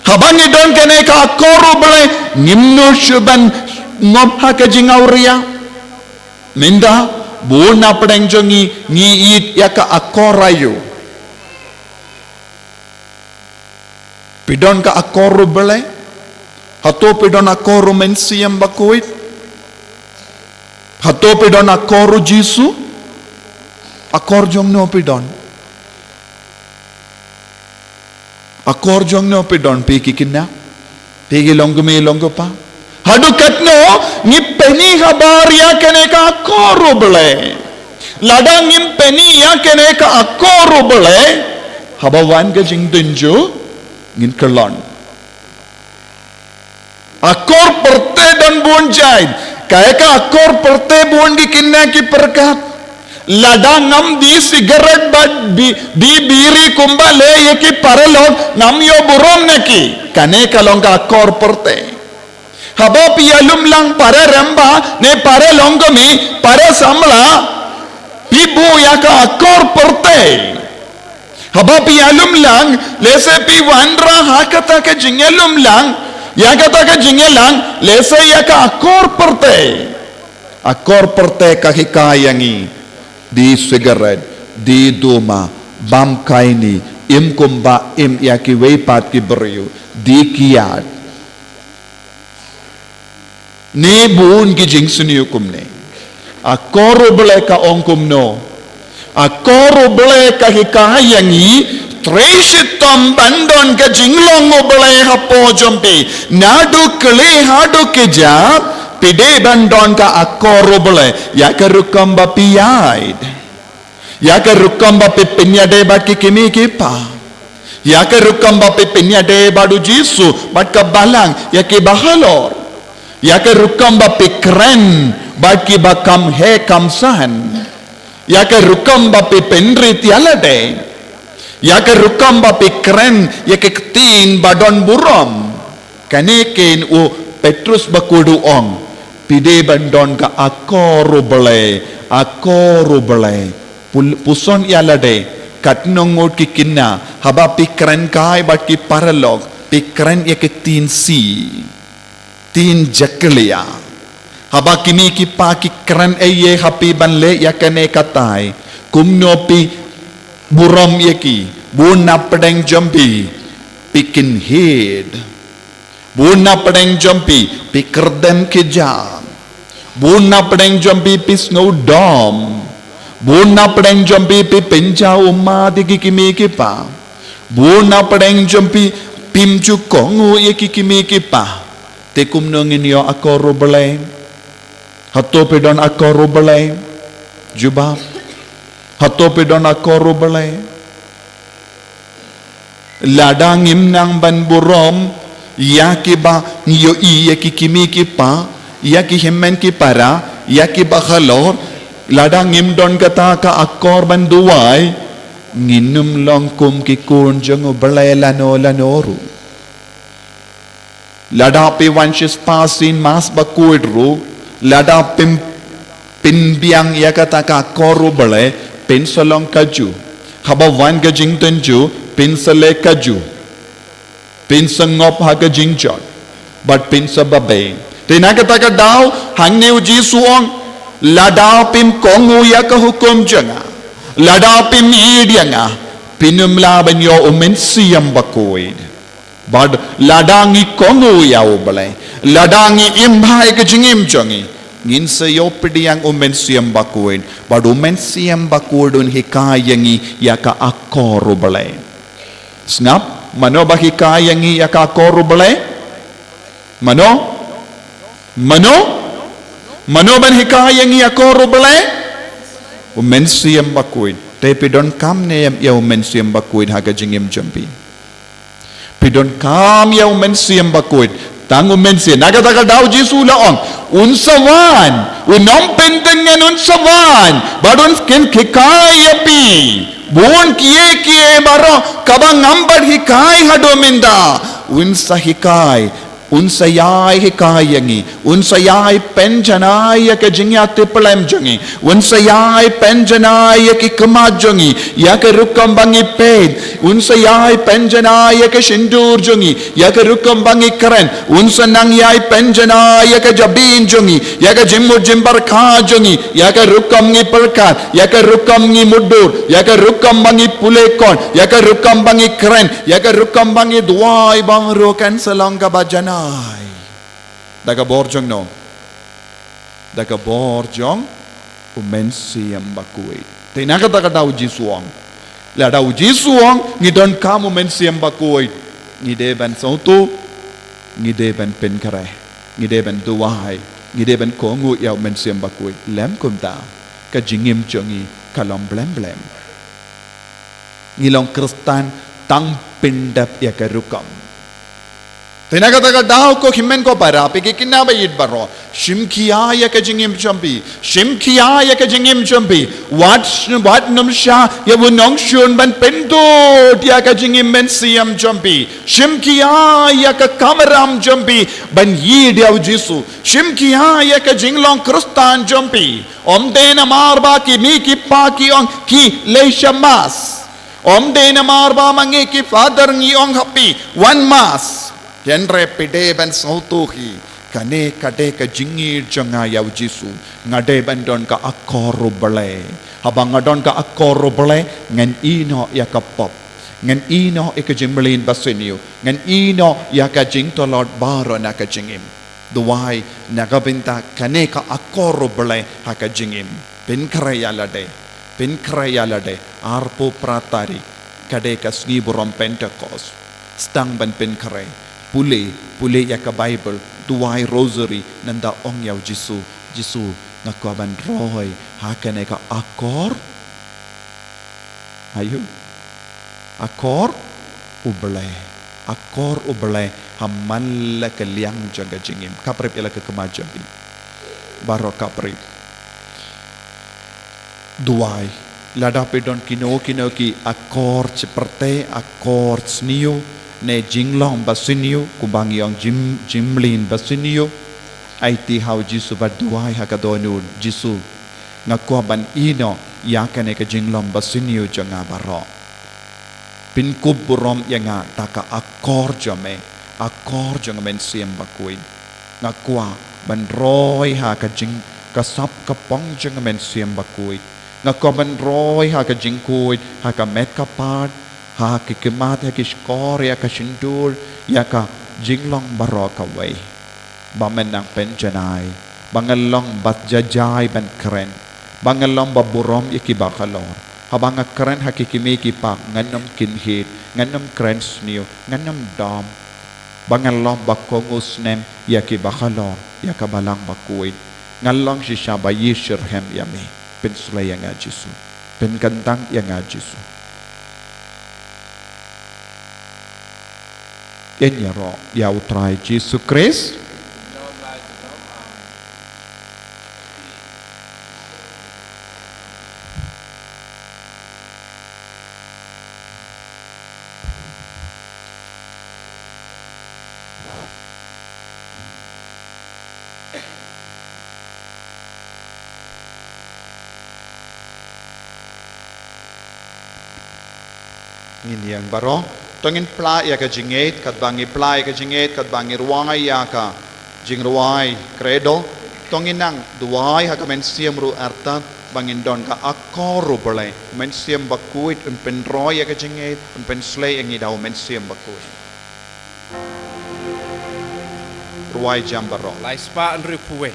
Haba ngi don kane ka akor U Blei, ngim nud shuh ban ngop ha ka jingawria. Mynta, bun na pdeng jong ngi, ngi ïeit ïa ka akor aïu? Phi don ka akor U Blei? Hato phi don akor U Mynsiem Bakhuid? Hato phi don akor U Jisu? Akor jong no phi don? Akor jong no phi don, phi ki khynnah? Phi ki longkmie longkpa? Haduh katno ngi pyni habar ïa kane ka akor U Blei? Lada ngim pyni ïa kane ka akor U Blei, haba wan ka jingdynjuh, ngin kyllon. Akor pyrthei don bun jait. Kaei ka akor pyrthei bun ki khynnah ki pyrkhat. Lada ngam die sigaret bad bi-, die biri kumba leh ïa ki paralok, ngam ïoh burom na ki. Kane ka long ka akor pyrthei. Haba phi ïalum lang para rangbah, ne para longkmie, para samla, phi buh ïa ka akor pyrthei. Haba phi ïalum lang, lehse phi wanrah ha kata ka jingïalum lang, ïa kata ka jingïalang, lehse ïa ka akor pyrthei. Akor pyrthei ka hikai ïa ngi, die sigaret, die duma, bam khaini, im kumba im ïa kiwei pat ki briew, die kiad. Ne bun ki jingsniew kumne. Akor U Blei ka ong kumno? Akor U Blei ka hikai ïa ngi, trei shitom ban don ka jinglong U Blei hapoh jong phi. Naduh khlieh haduh kjat, phi dei ban don ka akor U Blei. Ïa ka rukom ba phi ïaid. Ïa ka rukom ba phi pynïadei bad ki kmie ki kpa. Ïa ka rukom ba phi pynïadei bad u Jisu, bad ka balang, ïa ki bahalor. Ïa ka rukom ba phi kren bad ki ba kham heh kham san. Ïa ka rukom ba phi pynrit ïa lade. Ïa ka rukom ba phi kren ïa ki ktien ba don burom. Kane kein u Petrus bakhuid u ong, phi dei ban don ka akor U Blei, akor U Blei. Pul-, puson ïa lade, katno ngut ki khynnah, haba phi kren kai bad ki paralok, phi kren ïa ki ktien si, ktien jakhlia. Haba ki kmie ki kpa ki kren ei ei ha phi ban leh ïa kane katai, kumno phi burom ïa ki? Bun na pdeng jong phi, phi kynhied. Bun na pdeng jong phi, phi kyrdem khia. Bun na pdeng jong phi, phi sngew dom. Bun na pdeng jong phi, phi pynjaw ummat ïa ki kmie ki kpa. Bun na pdeng jong phi, phim ju kohnguh ïa ki kmie ki kpa. Te kumno ngin ïoh akor U Blei? Hato phi don akor U Blei? Jubab. Hato phi don akor U Blei? Lada ngim nang ban burom ïa ki ba ngi ïohi, ïa ki kmie ki kpa, ïa ki hynmen ki para, ïa ki bahalor, lada ngim don kata ka akor ban duwai, Ngin ym long kum ki khun jong u Blei lano lano ruh. Lada phi wan shispah sien Mass bakhuid ruh, lada phim pynbiang ïa kata ka akor u Blei, phin sa long kajuh. Haba wan ka jingtynjuh, phin sa leh kajuh. Phin sa ngop ha ka jingjot. Bad phin sa babe. Te na kata ka daw, hangne u Jisu u ong, lada phim kohnguh ïa ka hukum jong nga, lada phim ïeit ïa nga, phin ym lah ban ïoh u Mynsiem Bakhuid. Bad lada ngi kohnguh ïa u Blei, lada ngi im bha ïa ka jingim jong ngi, ngin sa ïoh pdiang u Mynsiem Bakhuid. Bad u Mynsiem Bakhuid un hikai ïa ngi ïa ka akor u Blei. Sngap, mano ba hikai ïa ngi ïa ka akor u Blei? Mano? Mano? Mano ban hikai ïa ngi akor u Blei? U Mynsiem Bakhuid. Te phi donkam ne em ïa u Mynsiem Bakhuid ha ka jingim jong phi? Phi donkam ïa u Mynsiem Bakhuid. Tang u Mynsiem. Na kata ka daw Jisu u la ong, un sa wan, un ym pyntngen, un sa wan, bad un sa hikai ïa phi bun kiei kiei baroh kaba ngam pat hikai haduh mynta. Un sa hikai, un sa ïai hikai ïa ngi, un sa ïai pynjanai ïa ka jingïatiplem jong ngi, un sa ïai pynjanai ïa ki khmat jong ngi ïa ka rukom ba ngi peit, un sa ïai pynjanai ïa ka shyntur jong ngi ïa ka rukom ba ngi kren, un sa nang ïai pynjanai ïa ka jabieng jong ngi ïa ka jingmut jingpyrkhat jong ngi ïa ka rukom ngi pyrkhat, ïa ka rukom ngi mutdur, ïa ka rukom ba ngi pule kot, ïa ka rukom ba ngi kren, ïa ka rukom ba ngi duwai, bang ruh kan sa long kaba janai. Da ka bor jong no? Da ka bor jong u Mynsiem Bakhuid. Te na kata ka daw u Jisu u ong, lada u Jisu u ong ngi donkam u Mynsiem Bakhuid, ngi dei ban sngewthuh, ngi dei ban pynkhreh, ngi dei ban duwai, ngi dei ban kohnguh ïa u Mynsiem Bakhuid. Lym kumta, ka jingim jong ngi ka long blem blem. Ngi long Khristan tang pyndep ïa ka rukom. Te na kata ka daw ko hynmen ko para, phi ki khynnah ba ïeit baroh, shim khia ïa ka jingim jong phi, shim khia ïa ka jingim jong phi. Wat, wat nym shah ïa u nongshun ban pyndut ïa ka jingim mynsiem jong phi. Shim khia ïa ka kamram jong phi ban ïeit ïa u Jisu. Shim khia ïa ka jinglong Khristan jong phi. Ym dei namar ba ki mei ki pa ki ong ki leit sha Mass. Ym dei namar ba ma ngi ki Father ngi ong ha phi wan Mass. Hynrei phi dei ban sngewthuh hi, kane ka dei ka jingïeit jong nga ïa u Jisu. Nga dei ban don ka akor u Blei. Haba nga don ka akor u Blei, ngan ïehnoh ïa ka pop, ngan ïehnoh ïa ka jingmlien basniew, ngan ïehnoh ïa ka jingtlot baroh na ka jingim. Duwai na ka bynta kane ka akor u Blei ha ka jingim. Pynkhreh ïa lade, pynkhreh ïa lade. Arphew phra tarik, ka dei ka sngi burom Pentekost. Sdang ban pynkhreh, pule, pule ïa ka Baibl, duwai Rosary, nangta ong ïa u Jisu, Jisu, nga kwah ban roi ha kane ka akor. Ayu. Akor u Blei. Akor u Blei ha man la ka liang jong ka jingim. Kap rip ïa la ka khmat jong phi. Baroh kap rip. Duwai. Lada phi don kino kino ki akor chipyrte, akor sniew, ne jinglong basniew, kumba ngi ong jing, jingmlien basniew. Aiti ha u Jisu bad duwai ha ka dohnud, Jisu, nga kwah ban ïehnoh ïa kane ka jinglong basniew jong nga baroh. Pynkup burom ïa nga da ka akor jong me, akor jong u Mynsiem Bakhuid. Nga kwah ban roi ha ka jing, ka sap ka pong jong u Mynsiem Bakhuid. Nga kwah ban roi ha ka jingkhuid, ha ka met ka phad, ha ki khmat, ha ki shkor, ïa ka shyntur, ïa ka jinglong baroh kawei. Ba men nang pynjanai, ba ngan long ba jai jai ban kren, ba ngan long ba burom ïa ki ba halor. Haba nga kren ha ki kmie ki kpa, ngan ym kynhied, ngan ym kren sniew, ngan ym dom. Ba ngan long ba kohnguh snem ïa ki ba halor, ïa ka Balang Bakhuid. Ngan long shisha ba ïeit shitrhem ïa me. Pynshlei ïa nga Jisu. Pynkyntang ïa nga Jisu. Ïaroh ïa u Trai Jisu Khrist. Ngin ïeng baroh. To ngin pla ïa ka jingngeit, katba ngi pla ïa ka jingngeit, katba ngi rwai ïa ka jingrwai Credo. To ngin nang duwai ha ka Mynsiem ruh artat, ba ngin don ka akor ruh balei. Mynsiem Bakhuid un pynroi ïa ka jingngeit, un pynshlei ïa ngi da u Mynsiem Bakhuid. Rwai jam baroh. Lai spah hynriewphew wei.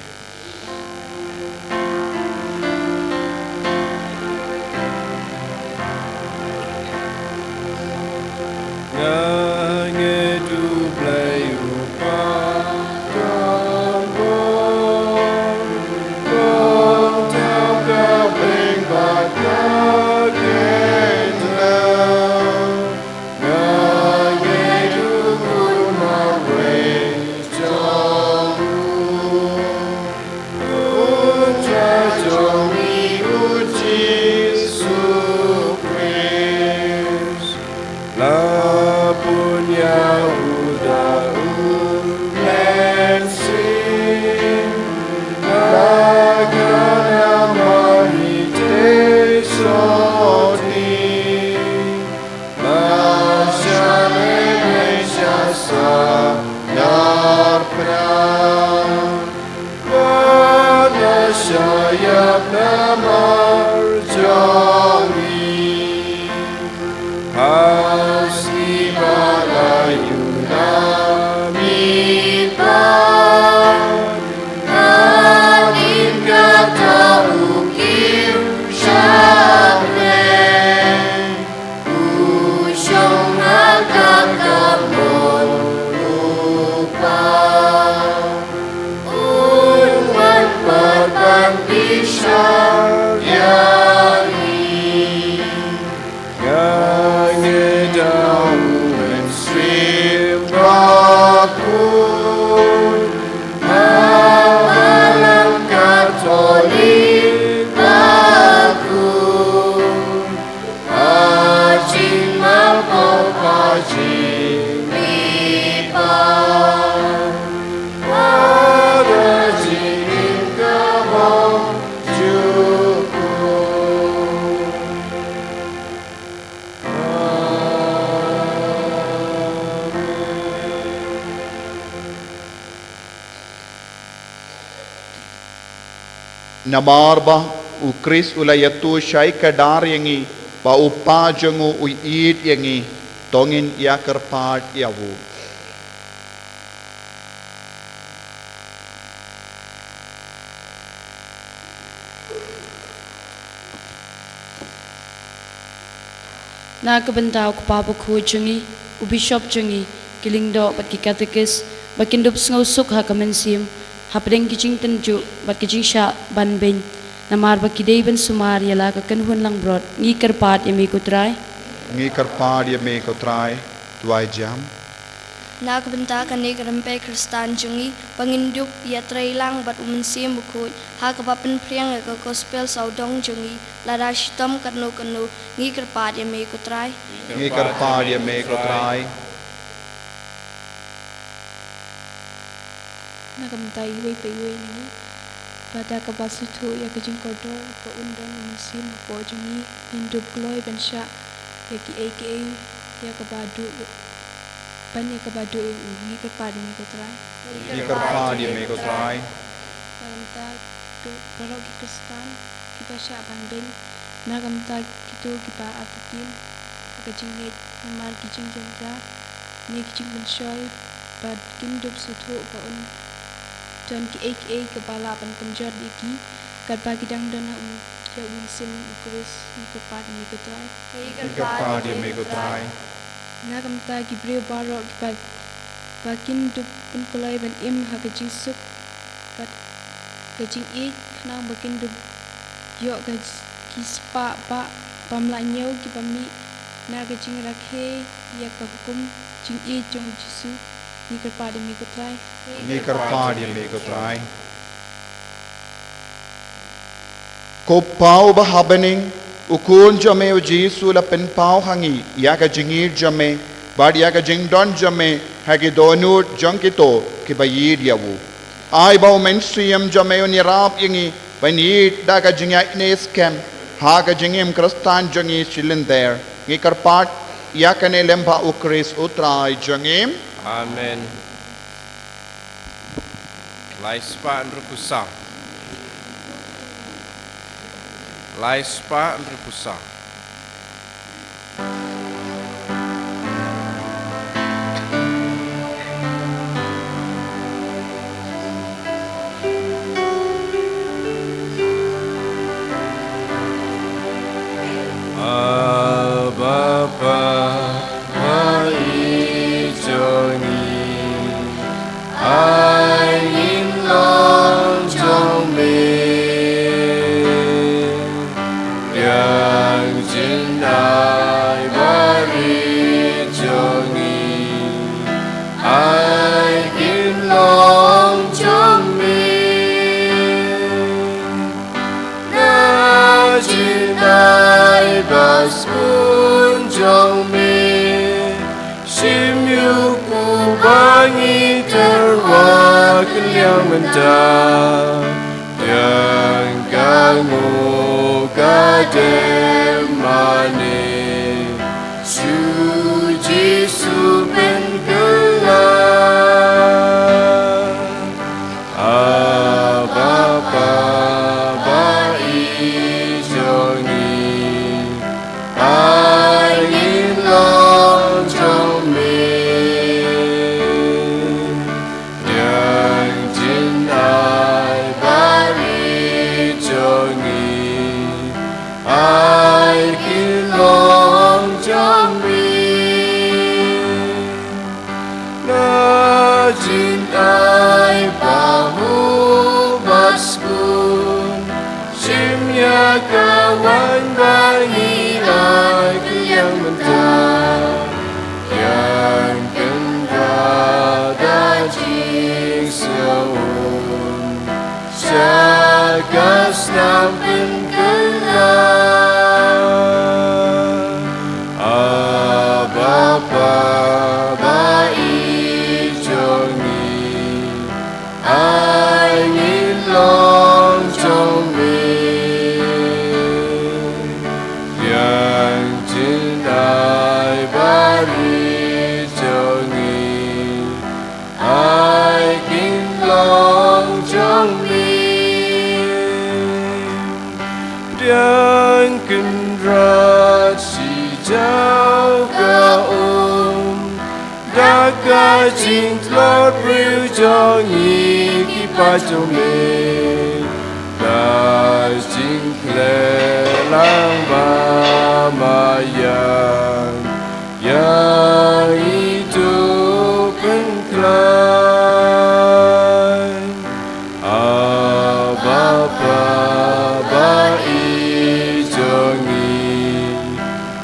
Nga ngeit u Blei u Kpa, Namar ba u Khrist u la ïathuh shai kdar ïa ngi, ba u Kpa jong u u ïeit ïa ngi, to ngin ïa kyrpad ïa u. Na ka bynta u Kpa Bakhuid jong ngi, u Bishop jong ngi, ki lyngdoh bad ki katekis, ba kin dup sngewsuk ha ka mynsiem, hapdeng ki jingtynjuh bad ki jingshah ban beiñ, namar ba ki dei ban sumar ïa la ka kynhun langbrot, ngi kyrpad ïa me ko Trai. Ngi kyrpad ïa me ko Trai, duwai jam. Na ka bynta kane ka rympei Khristan jong ngi, ba ngin dup ïatrei lang bad u Mynsiem Bakhuid, ha kaba pynphriang ïa ka gospel sawdong jong ngi, lada shitom katno katno, ngi kyrpad ïa me ko Trai. Ngi kyrpad ïa me ko Trai. Na ka bynta iwei pa iwei na ngi, ba da kaba sngewthuh ïa ka jingkordor, ba un don u Mynsiem Bakhuid jong ngi, ngin dup kloi ban shah ïa kiei kiei, ïa kaba duh ïa, ban ïa kaba duh ïa u, ngi kyrpad ïa me ko Trai. Ngi kyrpad ïa me ko Trai. Na ka bynta baroh ki Khristan kiba shah ban beiñ, na ka bynta kito kiba artatien ha ka jingngeit namar ki jingjynjar ne ki jingpynshoi, ba kin dup sngewthuh ba un don kiei kiei kaba lah ban pynjot ïa ki, katba ki dang don ha u, ïa u Mynsiem u Khrist, ngi kyrpad ïa me ko Trai. Ngi kyrpad ïa me ko Trai. Na ka bynta ki briew baroh kiba, ba kin dup pynkloi ban im ha ka jingsuk bad ka jingïeit, khnang ba kin dup ïoh ka, ki spah bah bym lah ñiew kiba mih na ka jingrakhe ïa ka hukum jingïeit jong u Jisu, ngi kyrpad ïa me ko Trai. Ngi kyrpad ïa me ko Trai. Ko Pa uba ha bneng, u Khun jong me u Jisu u la pynpaw ha ngi ïa ka jingïeit jong me bad ïa ka jingdon jong me ha ki dohnud jong kito kiba ïeit ïa u. Ai ba u Mynsiem jong me un ïarap ïa ngi ban ïeit da ka jingïaid ne skhem ha ka jingim Khristan jong ngi shilynter. Ngi kyrpad Ïa kane lem bha u Khrist u Trai jong ngi. Amen. Lai spah hynriewphew saw. Lai spah hynriewphew saw. Abba Father, i jong ngi, ai ngin long jong me. Pdiang jingaiei barit jong ngi, ai ngin long jong me. Na jingaiei ba sbun jong me, shim ïa u kpu ba ngi tyrwa kylliang mynta. Pdiang ka nguh ka dem mane, sha u Jisu pynkylla. Abba Father, i jong ngi, ai ngin long jong me. Pdiang jingaiei barit jong ngi, ai ngin long jong me. Na jingaiei ba hok ba sbun, shim ïa ka waiñ ba ngi ai kylliang mynta. Pdiang Kynrad da jingsngew sha ka snam pynkylla. Abba Father, i jong ngi, ai ngin long jong me. Pdiang jingaiei barit jong ngi, ai ngin long jong me. Pdiang Kynrad shi jaw ka um, da ka jingtlot briew jong ngi ki paid jong me, da jingkhleh lang ba maïan ïa ngi to pynkhlaiñ. Abba Father, i jong ngi,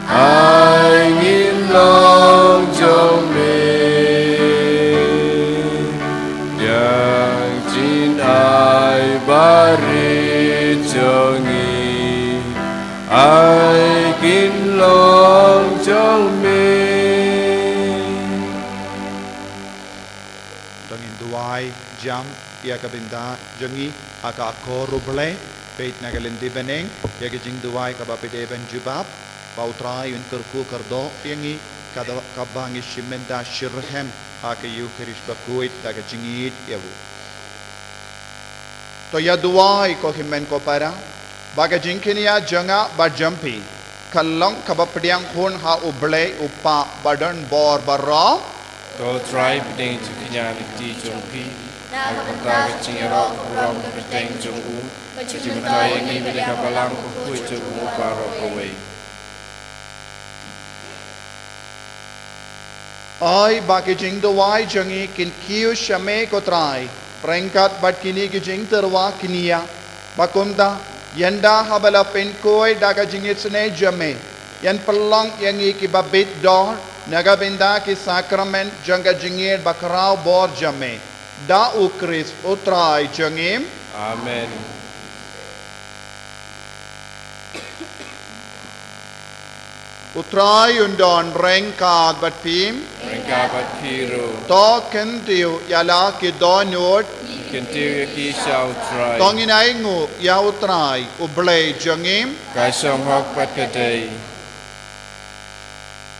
ai ngin long jong me. Pdiang jingaiei barit jong ngi, ai ngin long jong me. To ngin duwai jam ïa ka bynta jong ngi ha ka akor U Blei. Peit na ka lynti bneng ïa ka jingduwai kaba phi dei ban jubab, ba U Trai un kyrkhu kyrdoh ïa ngi, kaba ngi shim bynta shitrhem ha ka Eukharist bakhuid da ka jingïeit ïa u. To ïa duwai ko hynmen ko para, ba ka jingkñia jong nga bad jong phi kan long kaba pdiang hun ha U Blei U Kpa ba don bor baroh. To Trai, pdiang jingkñia na ka kti jong phi, na ka bynta ka jingïaroh ka burom ka kyrteng jong u, ka jingmyntoi ïa ngi bad ïa ka balang bakhuid jong u baroh kawei. Ai ba ki jingduwai jong ngi kin kiew sha me ko Trai ryngkat bad kine ki jingtyrwa kñia, ba kumta ynda haba la pynkhuid da ka jingisynei jong me, yn pynlong ïa ngi kiba bit dor na ka bynta ki sakramen jong ka jingïeit bakhraw bor jong me. Da U Khrist U Trai jong ngi. Amen. U Trai un don ryngkat bad phi. Ryngkat bad phi ruh. To kyntiew ïa la ki dohnud. Ngi kyntiew ïa ki sha U Trai. To ngin ainguh ïa U Trai U Blei jong ngi. Ka shong hok bad ka dei.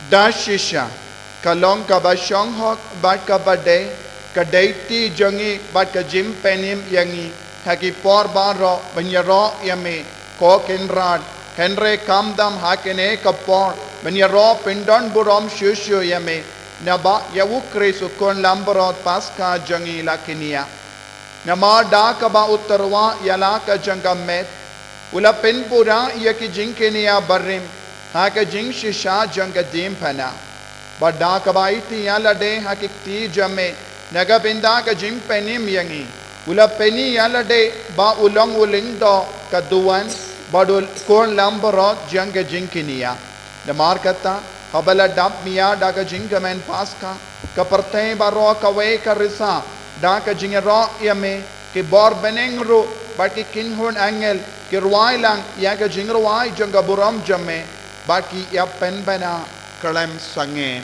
Da shisha, ka long kaba shong hok bad kaba dei, ka dei ti jong ngi bad ka jingpynim ïa ngi, ha ki por baroh ban ïaroh ïa me, ko Kynrad, hynrei khamtam ha kane ka por ban ïaroh pyndon burom shuh shuh ïa me, naba ïa u Khrist u khun langbrot Paskha jong ngi la kynnoh. Namar da kaba u tyrwa ïa la ka jong ka met, u la pynpura ïa ki jingkynnoh barim ha ka jingshisha jong ka diengphna. Bad da kaba aiti ïa lade ha ki kti jong me, na ka bynta ka jingpynim ïa ngi, u la pyni ïa lade ba u long u lyngdoh ka duwan, bad u khun langbrot jong ka jingkynnoh. Namar kata, haba la dap mia da ka jingkmen Paskha, ka pyrthei baroh kawei ka risa da ka jingïaroh ïa me, ki bor bneng ruh bad ki kynhun angel ki rwai lang ïa ka jingrwai jong ka burom jong me, bad ki ïa pynbna khlem sangeh.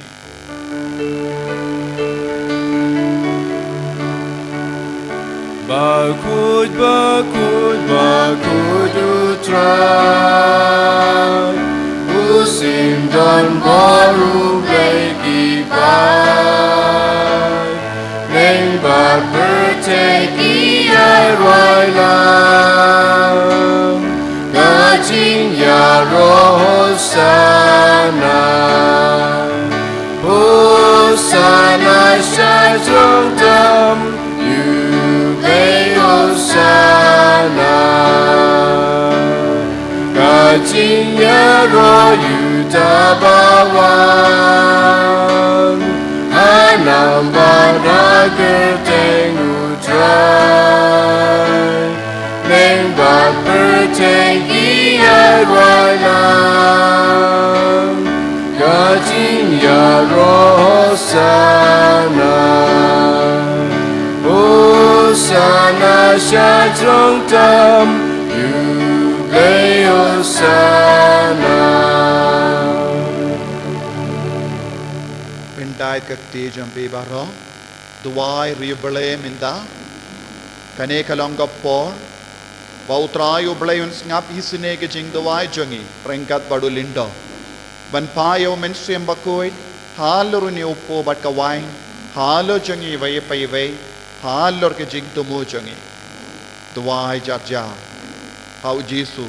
Bakhuid, bakhuid, bakhuid U Trai, u syndon bor U Blei ki paid, lyngba pyrthei ki ïa rwai lang ka jingïaroh Hosana. Hosana sha jrong tam, U Blei Hosana. Ka jingïaroh ïa uta uba wan ha nam bad ha kyrteng U Trai, lyngba pyrthei ki ïa rwai lang ka jingïaroh Hosana. Hosana sha jrong tam, U Blei Hosana. Pyndait ka kti jong phi baroh. Duwai ïa U Blei mynta. Kane ka long ka por ba U Trai U Blei un sngap isynei ka jingduwai jong ngi ryngkat bad u lyngdoh, ban phah ïa U Mynsiem Bakhuid halor une u pud bad ka wain, halor jong ngi iwei pa iwei, halor ka jingthmu jong ngi. Duwai jar jar ha U Jisu,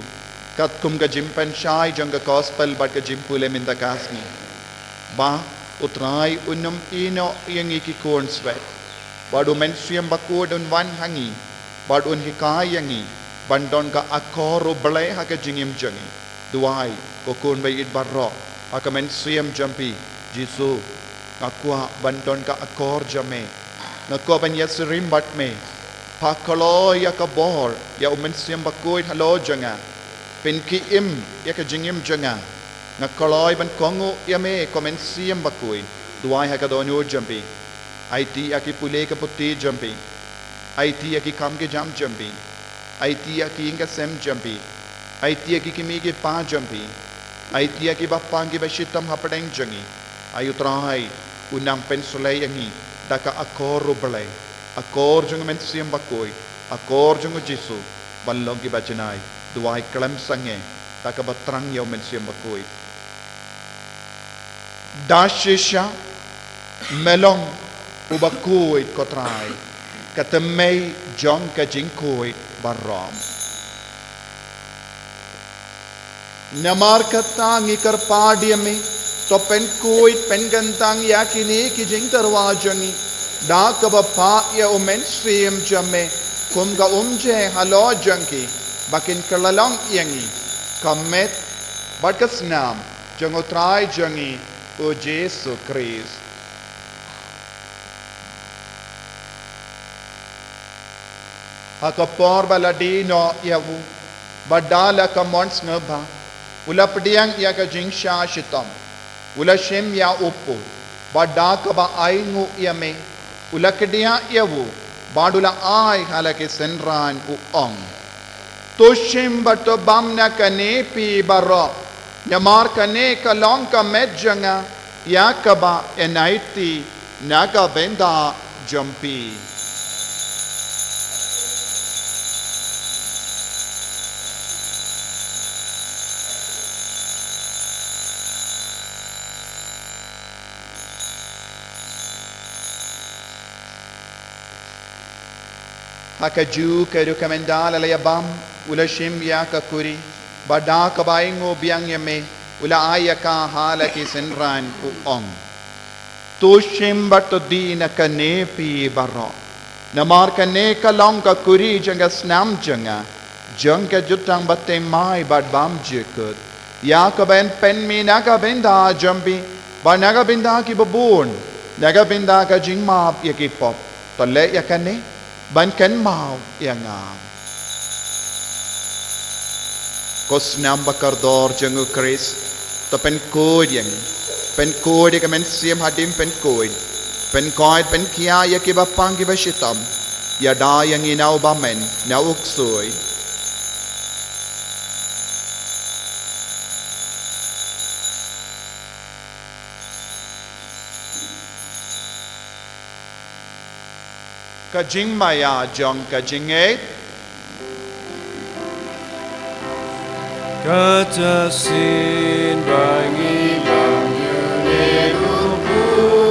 katkum ka jingpynshai jong ka Gospel bad ka jingpule mynta ka sngi, ba U Trai un ym ïehnoh ïa ngi ki khun swet, bad U Mynsiem Bakhuid un wan ha ngi, bad un hikai ïa ngi ban don ka akor U Blei ha ka jingim jong ngi. Duwai, ko khun baieit baroh, ha ka mynsiem jong phi. Jisu, nga kwah ban don ka akor jong me. Nga kwah ban ïasyriem bad me. Phah kloi ïa ka bor ïa U Mynsiem Bakhuid halor jong nga. Pynkhie im ïa ka jingim jong nga. Nga kloi ban kohnguh ïa me, ko Mynsiem Bakhuid. Duwai ha ka dohnud jong phi. Aiti ïa ki pule ka puthi jong phi. Aiti ïa ki kam ki jam jong phi. Aiti ïa ki ïing ki sem jong phi. Aiti ïa ki kmie ki kpa jong phi. Aiti ïa kiba pang kiba shitom hapdeng jong ngi. Ai U Trai, un nang pynshlei ïa ngi da ka akor U Blei, akor jong U Mynsiem Bakhuid, akor jong U Jisu, ban long kiba janai. Duwai khlem sangeh da kaba thrang ïa U Mynsiem Bakhuid. Da shisha, me long uba khuid, ko Trai, ka thymmei jong ka jingkhuid baroh. Namar kata ngi kyrpad ïa me, to pynkhuid pynkyntang ïa kine ki jingtyrwa jong ngi da kaba phah ïa U Mynsiem jong me kum ka umjing halor jong ki, ba kin kylla long ïa ngi ka met bad ka snam jong U Trai jong ngi U Jisu Khrist. Ha ka por ba la die noh ïa u, bad da la ka mon sngewbha, u la pdiang ïa ka jingshah shitom, u la shim ïa u pud, bad da kaba ainguh ïa me, u la kdiah ïa u, bad u la ai ha la ki synran, u ong: To shim bad to bam na kane phi baroh, namar kane ka long ka met jong nga, ïa kaba yn aiti na ka bynta jong phi. Ha kajuh ka rukom mynta la la ïa bam, u la shim ïa ka kuri, bad da kaba ainguh biang ïa me, u la ai ïa ka ha la ki synran, u ong: To shim bad to die na kane phi baroh. Namar kane ka long ka kuri jong ka snam jong nga, jong ka jutang bathymmai bad bymjukut, ïa kaban pynmih na ka bynta jong phi bad na ka bynta kiba bun, na ka bynta ka jingmap ïa ki pop. To leh ïa kane ban kynmaw ïa nga. Ko snam bakordor jong u Khrist, to pynkhuid ïa ngi. Pynkhuid ïa ka mynsiem hadien pynkhuid. Pynkhuid, pynkhia ïa kiba pang kiba shitom. Ïada ïa ngi na u bymman, na u ksuid. Ka jingmaïa jong ka jingngeit. Kata shisien ba ngi bam ïa u Blei,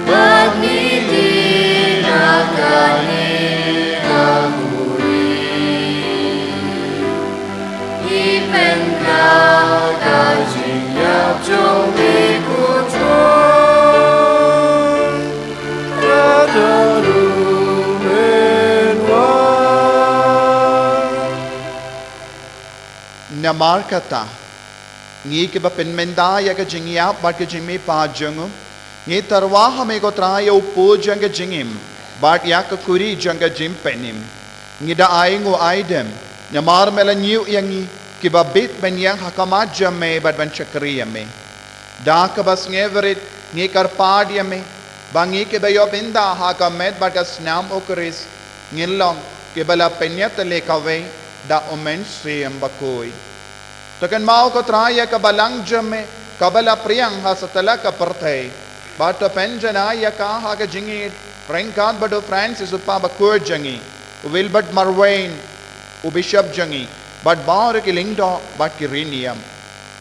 bad ngi die na kane ka kuri. Ngi pynkhraw ka jingïap jong me ko Trai, ka daru mynwan. Namar kata, ngi kiba pynmynta ïa ka jingïap bad ka jingmihpat jong u, ngi tyrwa ha me ko Trai ïa u pud jong ka jingim bad ïa ka kuri jong ka jingpynim. Ngi da ainguh aidem, namar me la ñiew ïa ngi kiba bit ban ïeng ha khmat jong me bad ban shakri ïa me. Da kaba sngewrit ngi kyrpad ïa me, ba ngi kiba ïoh bynta ha ka met bad ka snam u Khrist, ngin long kiba la pynïatylli kawei da u Mynsiem Bakhuid. To kynmaw ko Trai ïa ka balang jong me, kaba la phriang ha satlak ka pyrthei. Bad to pynjanai ïa ka ha ka jingïeit ryngkat bad u Francis u Pape bakhuid jong ngi, u Wilbert Marwein u Bishop jong ngi, bad baroh ki lyngdoh bad ki rynïeng.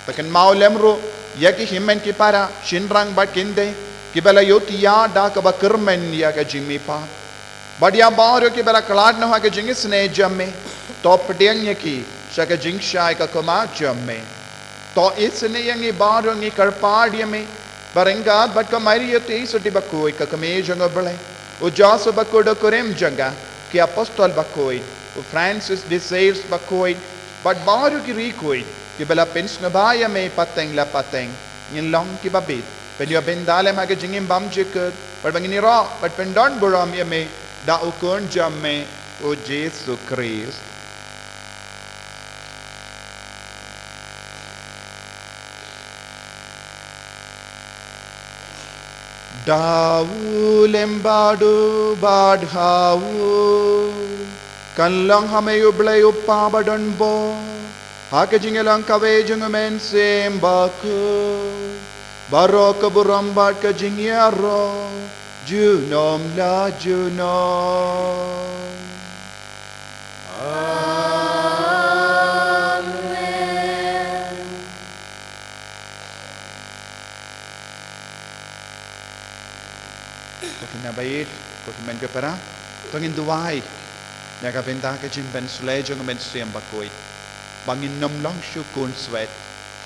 To kynmaw lem ruh ïa ki hynmen ki para, shynrang bad kynthei, kiba la ïohthiah da kaba kyrmen ïa ka jingmihpat. Bad ïa baroh kiba la khlad noh ha ka jingisynei jong me, to pdiang ïa ki sha ka jingshai ka khmat jong me. To isynei ïa ngi baroh, ngi kyrpad ïa me, ba ryngkat bad ka Maria Theisotti bakhuid, ka Kmie jong u Blei, u Joseph bakhuid u kurim jong ka, ki Apostol bakhuid, u Francis de Sales bakhuid, bad baroh ki riewkhuid kiba la pynsngewbha ïa me pateng la pateng, ngin long kiba bit ban ïoh bynta lem ha ka jingim bymjukut, bad ba ngin ïaroh bad pyndonburom ïa me da u Khun jong me u Jisu Khrist. Da u lem bad u bad ha u, kan long ha me U Blei U Kpa badonbor, ha ka jingïalang kawei jong u Mynsiem Bakhuid, baroh ka burom bad ka jingïaroh junom la junom. Amen. Ko kine baieid, ko ki hynmen ki para, to ngin duwai na ka bynta ka jingpynsleh jong u Mynsiem Bakhuid, ba ngin nym long shuh khun swet,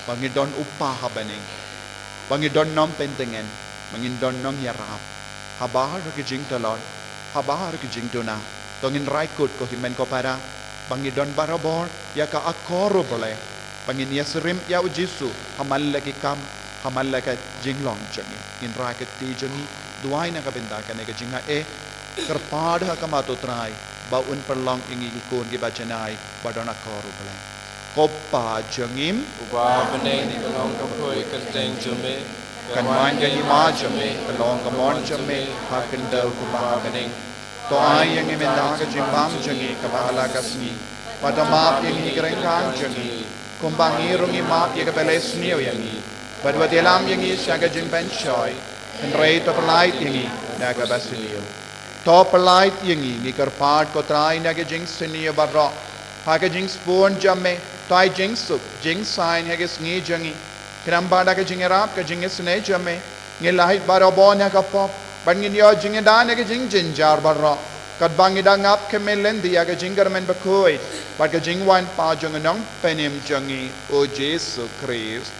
ba ngin don u kpa ha bneng, ba ngin don nongpyntngen, ba ngin don nongïarap ha baroh ki jingtlot, ha baroh ki jingduna. To ngin rai kut ko hynmen ko para, ba ngin don barabor ïa ka akor U Blei, ba ngin ïasyriem ïa U Jisu ha man la ki kam, ha man la ka jinglong jong ngi. Ngin rai kti jong ngi, duwai na ka bynta kane ka jingaiei, kyrpad ha khmat U Trai ba un pynlong ïa ngi ki khun kiba janai, ba don akor U Blei. Ko Kpa jong ngi uba ha bneng, ka long ka poi kyrteng jong me, kan wan ka hima jong me, ka long ka mon jong me ha khyndew kumba ha bneng. To ai ïa ngi mynta ka jingbam jong ngi kaba ha la ka sngi, bad to map ïa ngi ki ryngkat jong ngi, kumba ngi ruh ngi map ïa kiba leh sniew ïa ngi, bad wat ïalam ïa ngi sha ka jingpynshoi, hynrei to pyllait ïa ngi na kaba sniew. To pyllait ïa ngi, ngi kyrpad ko Trai, na ka jingsniew baroh, ha ka jingsbun jong me, to ai jingsuk jingsaiñ ha ka sngi jong ngi, khnang ba da ka jingïarap ka jingisynei jong me, ngin lait barabor na ka pop, Bad ngin ïoh jingïada na ka jingjynjar baroh, katba ngi dang ap khmih lynti ïa ka jingkyrmen bakhuid bad ka jingwan pat jong u Nongpynim jong ngi, u Jisu Khrist.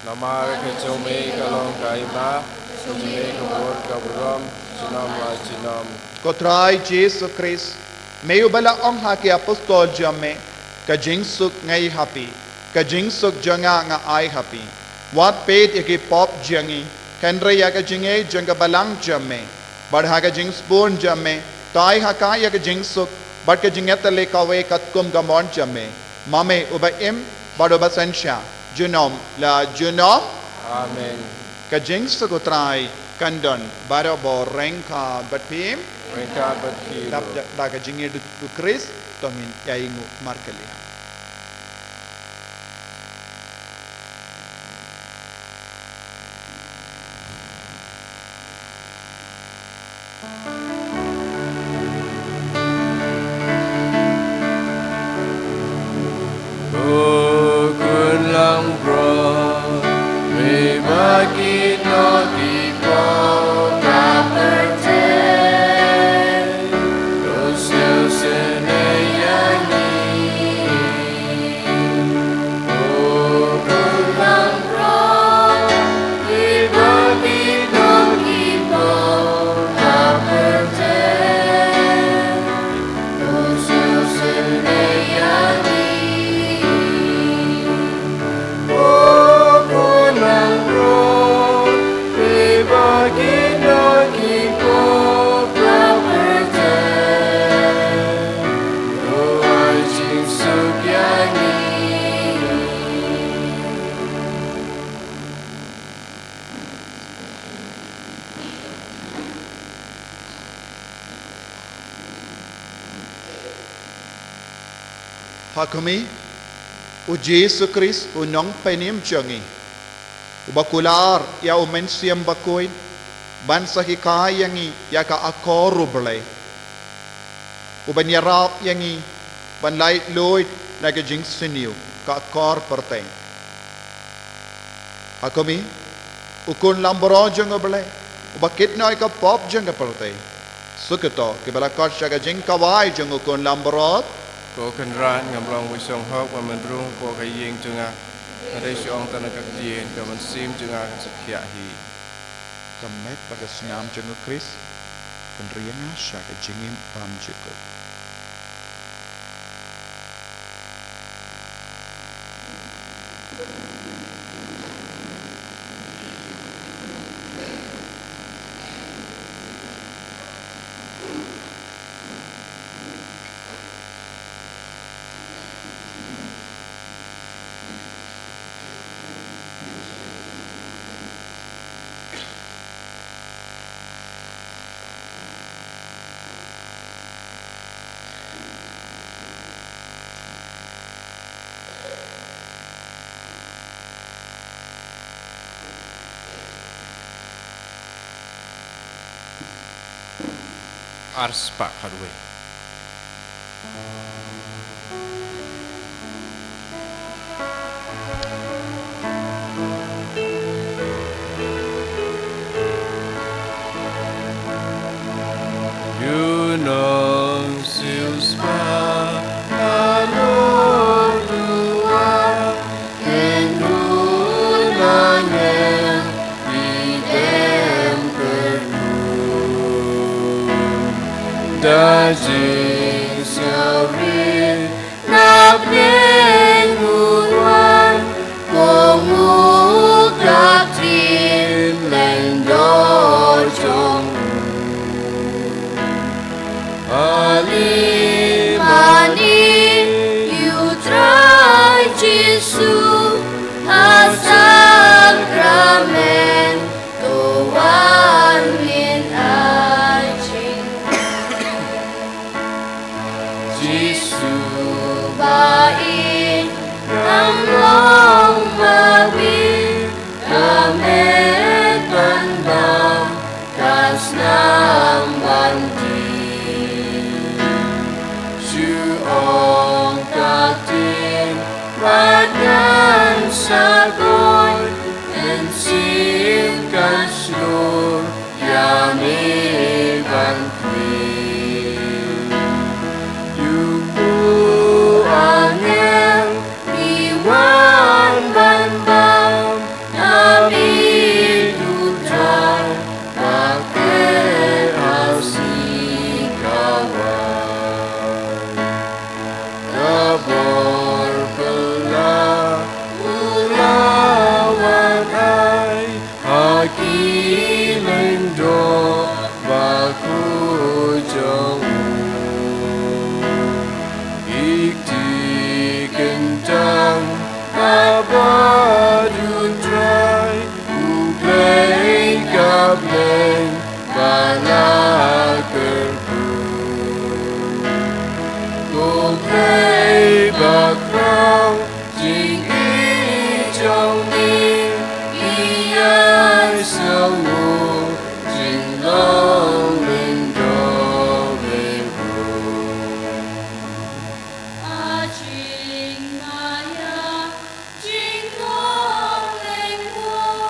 Namar ka jong me ka long ka hima, ka jong me ka bor ka burom, junom la junom. Ko Trai Jisu Khrist, me uba la ong ha ki apostol jong me, ka jingsuk nga ai ha phi, ka jingsuk jong nga nga ai ha phi. Wat peit ïa ki pop jong ngi, hynrei ïa ka jingïeit jong ka balang jong me. Bad ha ka jingsbun jong me, to ai ha ka ïa ka jingsuk bad ka jingïatylli kawei katkum ka mon jong me, ma me uba im bad uba synshar, junom la junom. Amen. Ka jingsuk u Trai kan don barabor ryngkat bad phi. Ryngkat bad phi. Dap da, da ka jingïeit u Khrist, to ngin ïainguh markylliang. Ko Khun Langbrot, me ba ki dohnud ki pop ka pyrthei, to sngewsynei ïa ngi. Ha khmih, u Jisu Khrist, u Nongpynim jong ngi, uba kular ïa u Mynsiem Bakhuid ban sa hikai ïa ngi ïa ka akor U Blei, uban ïarap ïa ngi ban laitluid na ka jingsniew ka akor pyrthei. Ha khmih, u Khun Langbrot jong U Blei, uba kit noh ïa ka pop jong ka pyrthei. Suk ïa kito kiba la khot sha ka jingkhawai jong u Khun Langbrot. Ko Kynrad, ngam long ba shong hok ban pynrung hapoh ka ïing jong nga, hynrei shu ong tang da ka ktien, ka mynsiem jong nga kan sa khiah hi. Ka met bad ka snam jong u Khrist kan ri ïa nga sha ka jingim bymjukut. Ar spah khatwei. Junom siewspah arphew dua, kynhun angel ki dem kyrkhu. Da jingsngewrit na pdeng u Wan, kum u Ktien lyngdoh jong u. Ha lymani ïa u Trai Jisu ha sakramen, to wan ngin ai jingkhuslai. Jisu ba ïeit, ngam long ba bieit, ka met ban bam, ka snam ban dih. Shu ong ka ktien bad ngan sa poi, mynsiem kan shlur ïa me Ai ba khraw jingïeit jong me, ïa sngewbha jinglong lyngdoh me bun. A jingmaïa jinglong lyngdoh,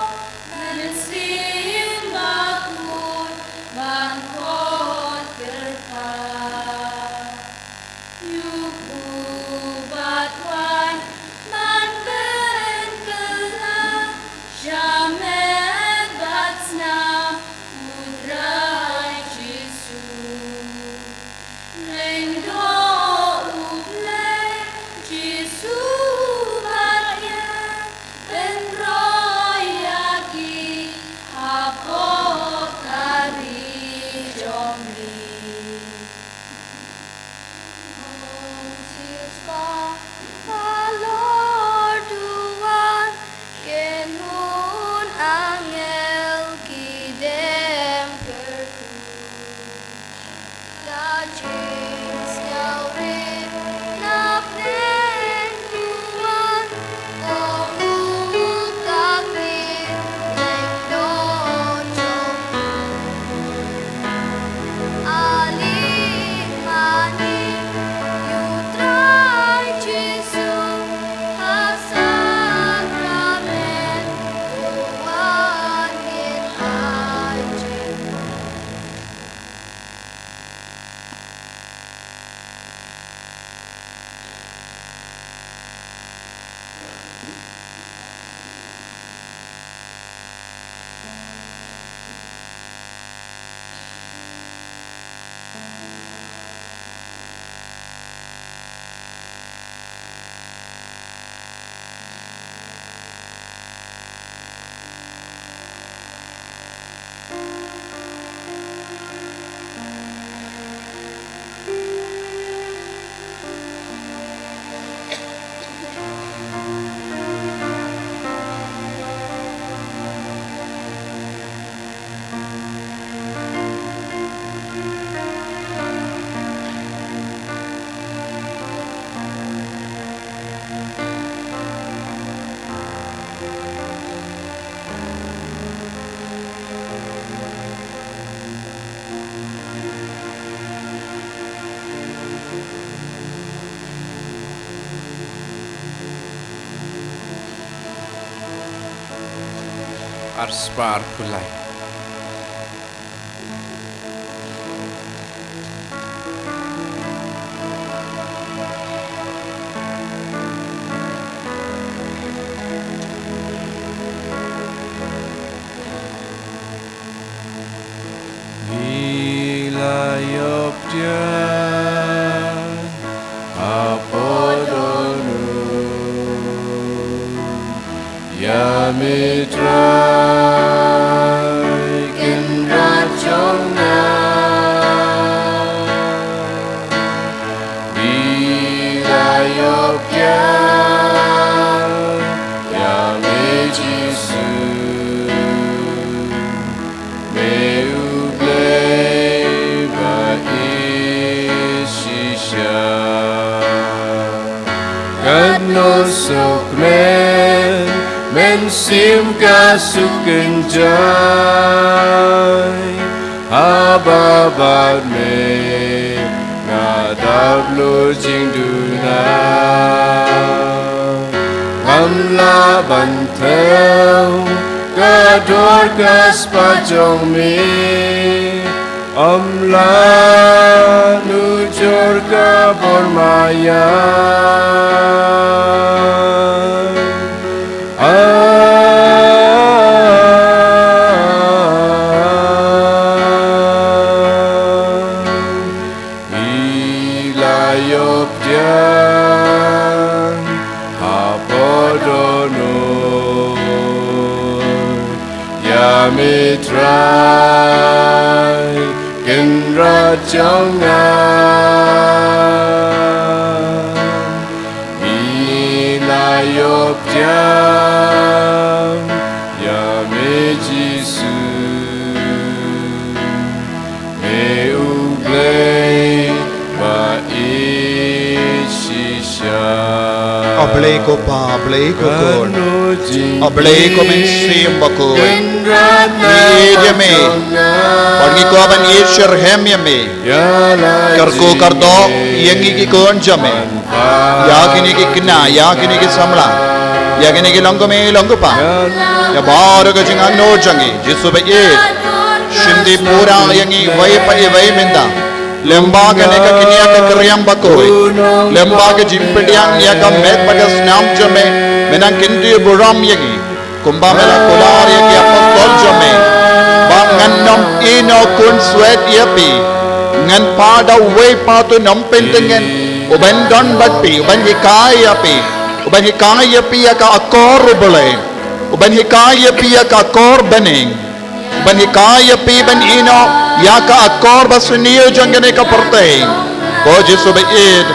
mynsiem bakhuid ban khot kyrpad. Ïoh u bad wan ban pynkylla, sha met bad snam u Trai Jisu. Lyngdoh U Blei Jisu bad ïa pynroi ïa ki hapoh ka ri jong me. Ong Jiswa, halor duwan, kynhun angel ki dem kyrkhu. Ka jingsngewrit na pdeng duwan, ong u ka pynlong jong u. Aling mane ïa u Trai Jisu ha sakramen, u wan ngin ai jingmut. Arspah arphew lai. Ngi la ïoh pdiang hapoh dohnud ïa me Trai Kynrad jong nga. Ngi la ïoh pdiang ïa me Jisu. Me U Blei ba ïeit shisha. Katno suk me, mynsiem ka suk kynjai. Haba bad me nga dap lut jingduna. Ngam lah ban thew ka dor ka spah jong me. Ym lah nujor ka bor maïa. Ah. Ngi la ïoh pdiang hapoh dohnud ïa me Trai Kynrad jong nga. Ngi la ïoh pdiang ïa me Jisu. Me U Blei ba ïeit A Blei ko Pa, a Blei ko Khun, a Blei ko Mynsiem Bakhuid. Ngi ïeit ïa me. Bad ngi kwah ban ïeit shitrhem ïa me. Kyrkhu kyrdoh ïa ngi ki khun jong me. Ïa kine ki khynnah, ïa kine ki samla, ïa kine ki longkmie longkpa, ïa baroh ka jingangnud jong ngi. Jisu ba ïeit, shim dih pura ïa ngi iwei pa iwei mynta. Lyngba kane ka kñia ka kñiang bakhuid, lyngba ka jingpdiang ïa ka met bad ka snam jong me, me nang kyntiew burom ïa ngi. Kumba me la kular ïa ki apostol jong me, ba ngan nym ïehnoh khun swet ïa phi. Ngan phah da uwei pat uba nym pyntngen, uban don bad phi, uban hikai ïa phi, uban hikai ïa phi ïa ka akor U Blei, uban hikai ïa phi ïa ka akor bneng, uban hikai ïa phi ban ïehnoh ïa ka akor basniew jong kane ka pyrthei. Ko Jisu ba ïeit,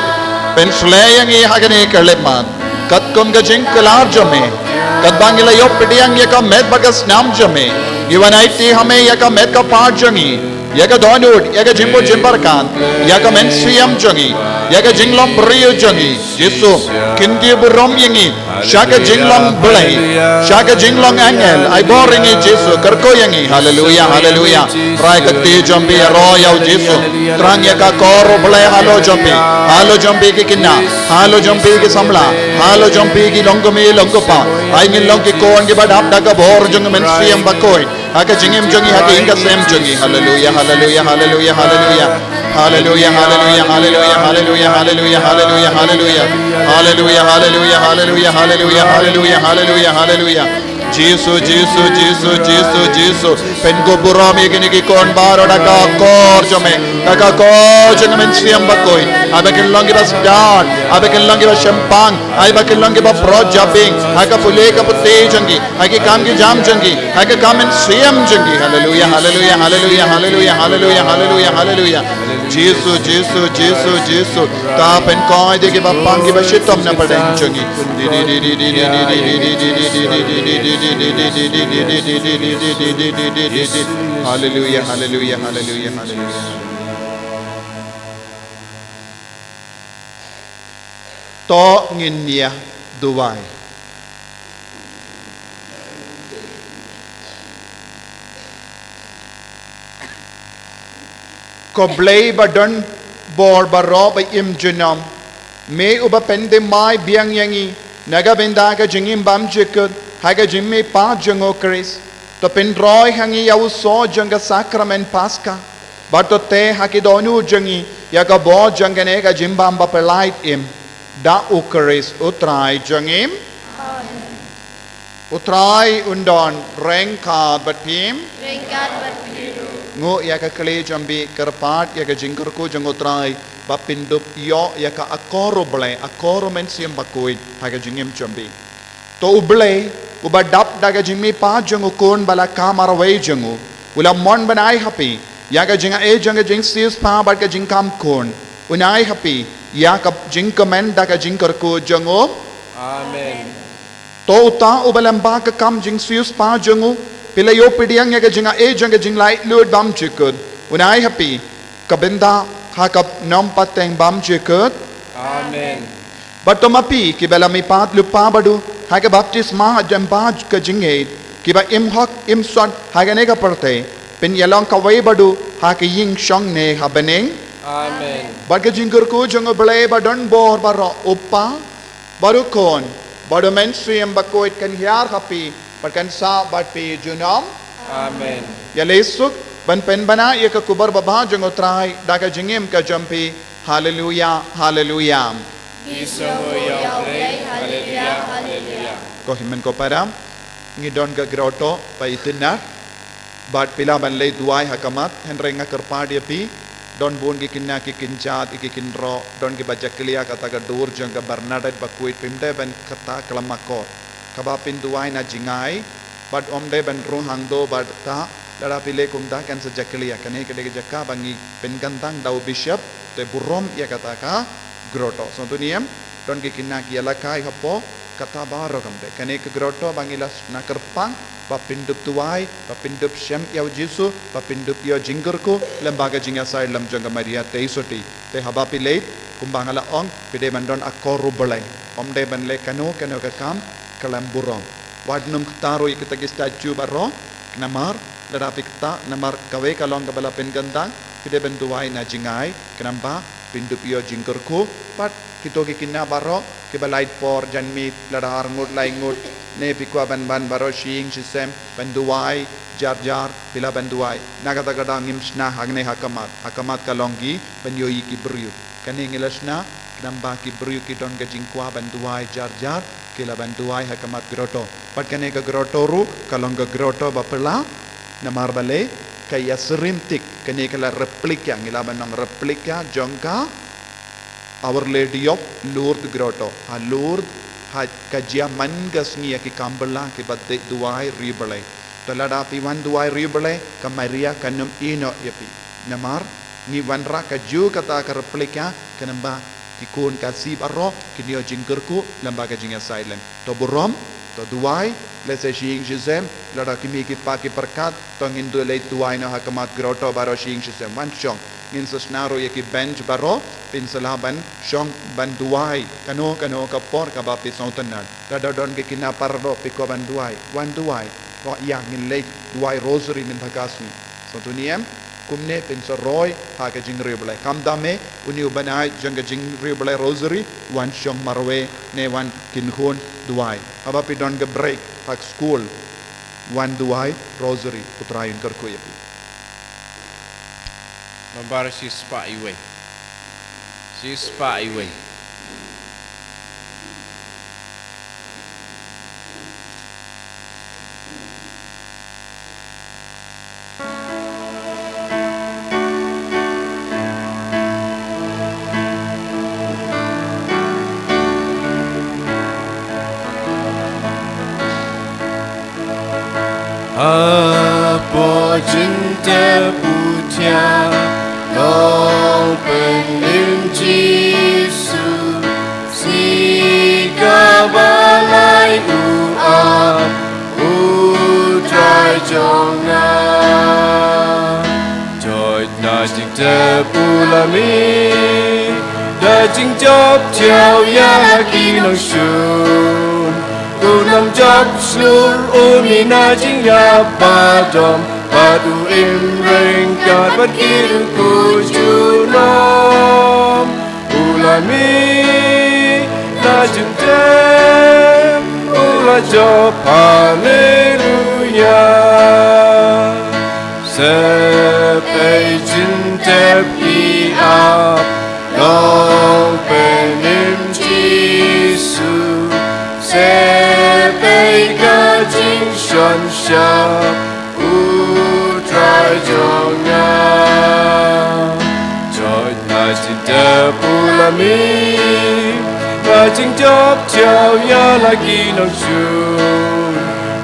pynshlei ïa ngi ha kane ka khyllipmat. Katkum ka jingkular jong me, katba ngi la ïoh pdiang ïa ka met bad ka snam jong me, ngi wan aiti ha me ïa ka met ka phad jong ngi, ïa ka dohnud, ïa ka jingbud jingpyrkhat, ïa ka mynsiem jong ngi, ïa ka jinglong briew jong ngi. Jisu, kyntiew burom ïa ngi sha ka jinglong Blei, sha ka jinglong angel. Ai bor ïa ngi Jisu, kyrkhu ïa ngi. Haleluia, haleluia. Trai ka kti jong phi ïaroh ïa u Jisu. Thrang ïa ka akor U Blei halor jong phi, halor jong phi ki khynnah, halor jong phi ki samla, halor jong phi ki longkmie longkpa. Ai ngin long ki khun kiba dap da ka bor jong u Mynsiem Bakhuid ha ka jingim jong ngi, ha ka ïing ka sem jong ngi. Haleluia, haleluia, haleluia, haleluia. Haleluia, haleluia, haleluia, haleluia, haleluia, haleluia, haleluia. Haleluia, haleluia, haleluia, haleluia, haleluia, haleluia, haleluia. Jisu, Jisu, Jisu, Jisu, Jisu. Pynkup burom ïa kine ki khun baroh da ka akor jong me, da ka akor jong u Mynsiem Bakhuid. Ai ba kin long kiba stad, ai ba kin long kiba shemphang, ai ba kin long kiba pyrshah jabieng ha ka pule ka puthi jong ki, ha ki kam ki jam jong ki, ha ka kam mynsiem jong ki. Haleluia, haleluia, haleluia, haleluia, haleluia, haleluia, haleluia. Jisu, Jisu, Jisu, Jisu. Ta pynkoit ïa kiba pang kiba shitom na pdeng jong ngi. Haleluia, haleluia, haleluia, haleluia. To ngin ïa duwai. Ko Blei ba don bor baroh ba im junom, me uba pynthymmai biang ïa ngi na ka bynta ka jingim bymjukut ha ka jingmihpat jong u Khrist, to pynroi ha ngi ïa u soh jong ka sakramen Paska, bad to teh ha ki dohnud jong ngi ïa ka bor jong kane ka jingbym baphyllait im. Da u Khrist u Trai jong ngi. U Trai un don ryngkat bad phim. Ryngkat bad phi ruh. Nguh ïa ka khlieh jong phi, kyrpad ïa ka jingkyrkhu jong u Trai, ba phin dup ïoh ïa ka akor U Blei, akor u Mynsiem Bakhuid ha ka jingim jong phi. To u Blei uba dap da ka jingmihpat jong u Khun ba la kham marwei jong u, u la mon ban ai ha phi ïa ka jingai jong ka jingsiewspah bad ka jingkham khun. Un ai ha phi ïa ka jingkmen da ka jingkyrkhu jong u. Amen. To uta uba lyngba ka kam jingsiewspah jong u phi la ïoh pdiang ïa ka jingai jong ka jinglaitluid bymjukut, un ai ha phi ka bynta ha ka nongpateng bymjukut. Amen. Bad to ma phi kiba la mihpat lypa bad u ha ka baptisma ha lyngba ka jingngeit, kiba im hok im sot ha kane ka pyrthei, phin ïalong kawei bad u ha ka ïing shongneh ha bneng. Amen. Bad ka jingkyrkhu jong u Blei ba don bor baroh, u Kpa, bad u Khun, bad u Mynsiem Bakhuid, kan hiar ha phi bad kan sah bad phi junom. Amen. Ïaleh suk ban pynbna ïa ka khubor babha jong u Trai da ka jingim ka jong phi. Haleluia, haleluia. Ki sngewnguh ïa u Blei, haleluia, haleluia. Ko hynmen ko para, ngi don ka grotto ba itynnad. Bad phi lah ban leit duwai ha khmat, hynrei nga kyrpad ïa phi, don bun ki khynnah ki kynjat, ki kynroh, don kiba jakhlia kata ka dur jong ka Bernadette Bakhuid, phim dei ban kata khlem akor. Kaba phin duwai na jngai, bad ym dei ban rung hangto bad ta, lada phi leh kumta kan sa jakhlia. Kane ka dei ka jaka ba ngi pynkyntang da u bishop, te burom ïa kata ka grotto. Sngewthuh ne em, don ki khynnah ki ïalehkai hapoh, kata baroh kam dei. Kane ka grotto ba ngi la na kyrpang, ba phin dup duwai, ba phin dup shem ïa u Jisu, ba phin dup ïoh jingkyrkhu lyngba ka jingïasaid lem jong ka Maria Theisotti. Te haba phi leit, Kumba nga la ong, phi dei ban don akor ruh U Blei. Ym dei ban leh kano kano ka kam khlem burom. Wat nym kta ruh ïa kita ki statue baroh, namar lada phi kta, namar kawei ka long kaba la pynkyntang, phi dei ban duwai na jngai, khnang ba phin dup ïoh jingkyrkhu. Bad kito ki khynnah baroh kiba lait por janmiet, lada ar ngut lai ngut, ne phi kwah ban wan baroh shi ïing shi sem ban duwai jar jar, phi lah ban duwai. Na kata ka daw ngim shna hangne ha khmat, ha khmat ka long ki ban ïohi ki briew. Kane ngi la shna khnang ba ki briew ki don ka jingkwah ban duwai jar jar, ki lah ban duwai ha khmat grotto. Bad kane ka grotto ruh ka long ka grotto ba phylla, namar balei, ka ïasyriem tik, kane ka la replica, ngi lah ban ong replica jong ka Our Lady of Lourdes Grotto. Ha Lourdes, ha ka jia man ka sngi ïa ki kam bylla kiba dei duwai ri Blei. To lada phi wan duwai ri Blei, ka Maria kan ym ïehnoh ïa phi. Namar ngi wanrah kajuh kata ka replica, khnang ba ki khun Khasi baroh kin ïoh jingkyrkhu lyngba ka jingïasaid lem. To burom, to duwai, lehse shi ïing shi sem, lada ki mei ki pa ki pyrkhat, to ngin duwai, duwai noh ha khmat grotto baroh shi ïing shi sem. Wan shong, ngin sa shna ruh ïa ki bench baroh, phin sa lah ban shong ban duwai kano kano ka por kaba phi sngewtynnat. Lada don ki khynnah para doh phi kwah ban duwai, wan duwai. Ïa, ngin leit duwai rosary mynta ka sngi. Sngewthuh ne em? Kumne phin sa roi ha ka jingriewblei. Khamtam eh, une u bnai jong ka jingriewblei rosary, wan shong marwei ne wan kynhun duwai. Haba phi don ka break ha ka skul, wan duwai rosary, U Trai un kyrkhu ïa phi. Nambar shispah iwei. Shispah iwei. Hapoh jingtep u thiah, long pynim Jisu, sngi kaba lai u ap, U Trai jong nga. Joit na jingtep u la mih, da jingjop thiaw ïa la ki nongshun. U nongjop shlur u mih na jingïap ba dom, bad u im ryngkat bad ki riewkhuid junom. U la mih na jingtep, u la jop, haleluya. Sep ei jingtep ki ap, long pynim Jisu. Sep ei ka jingshon shap, U Trai jong nga. Joit na jingtep u la mih, na jingjop thiaw ïa la ki nongshun.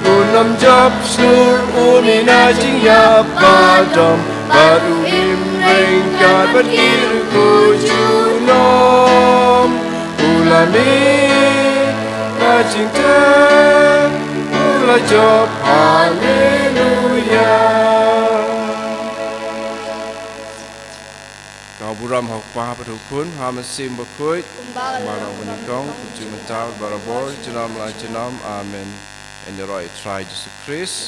U nongjop shlur u mih na jingïap ba dom, bad u im ryngkat bad ki riewkhuid junom. U la mih na jingtep, u la jop, haleluya. Ka burom ha u Kpa bad u Khun, ha u Mynsiem Bakhuid. Kumba ka long ha banyngkong, kumjuh mynta, barabor, junom la junom. Amen. Yn ïaroh ïa U Trai Jisu Khrist.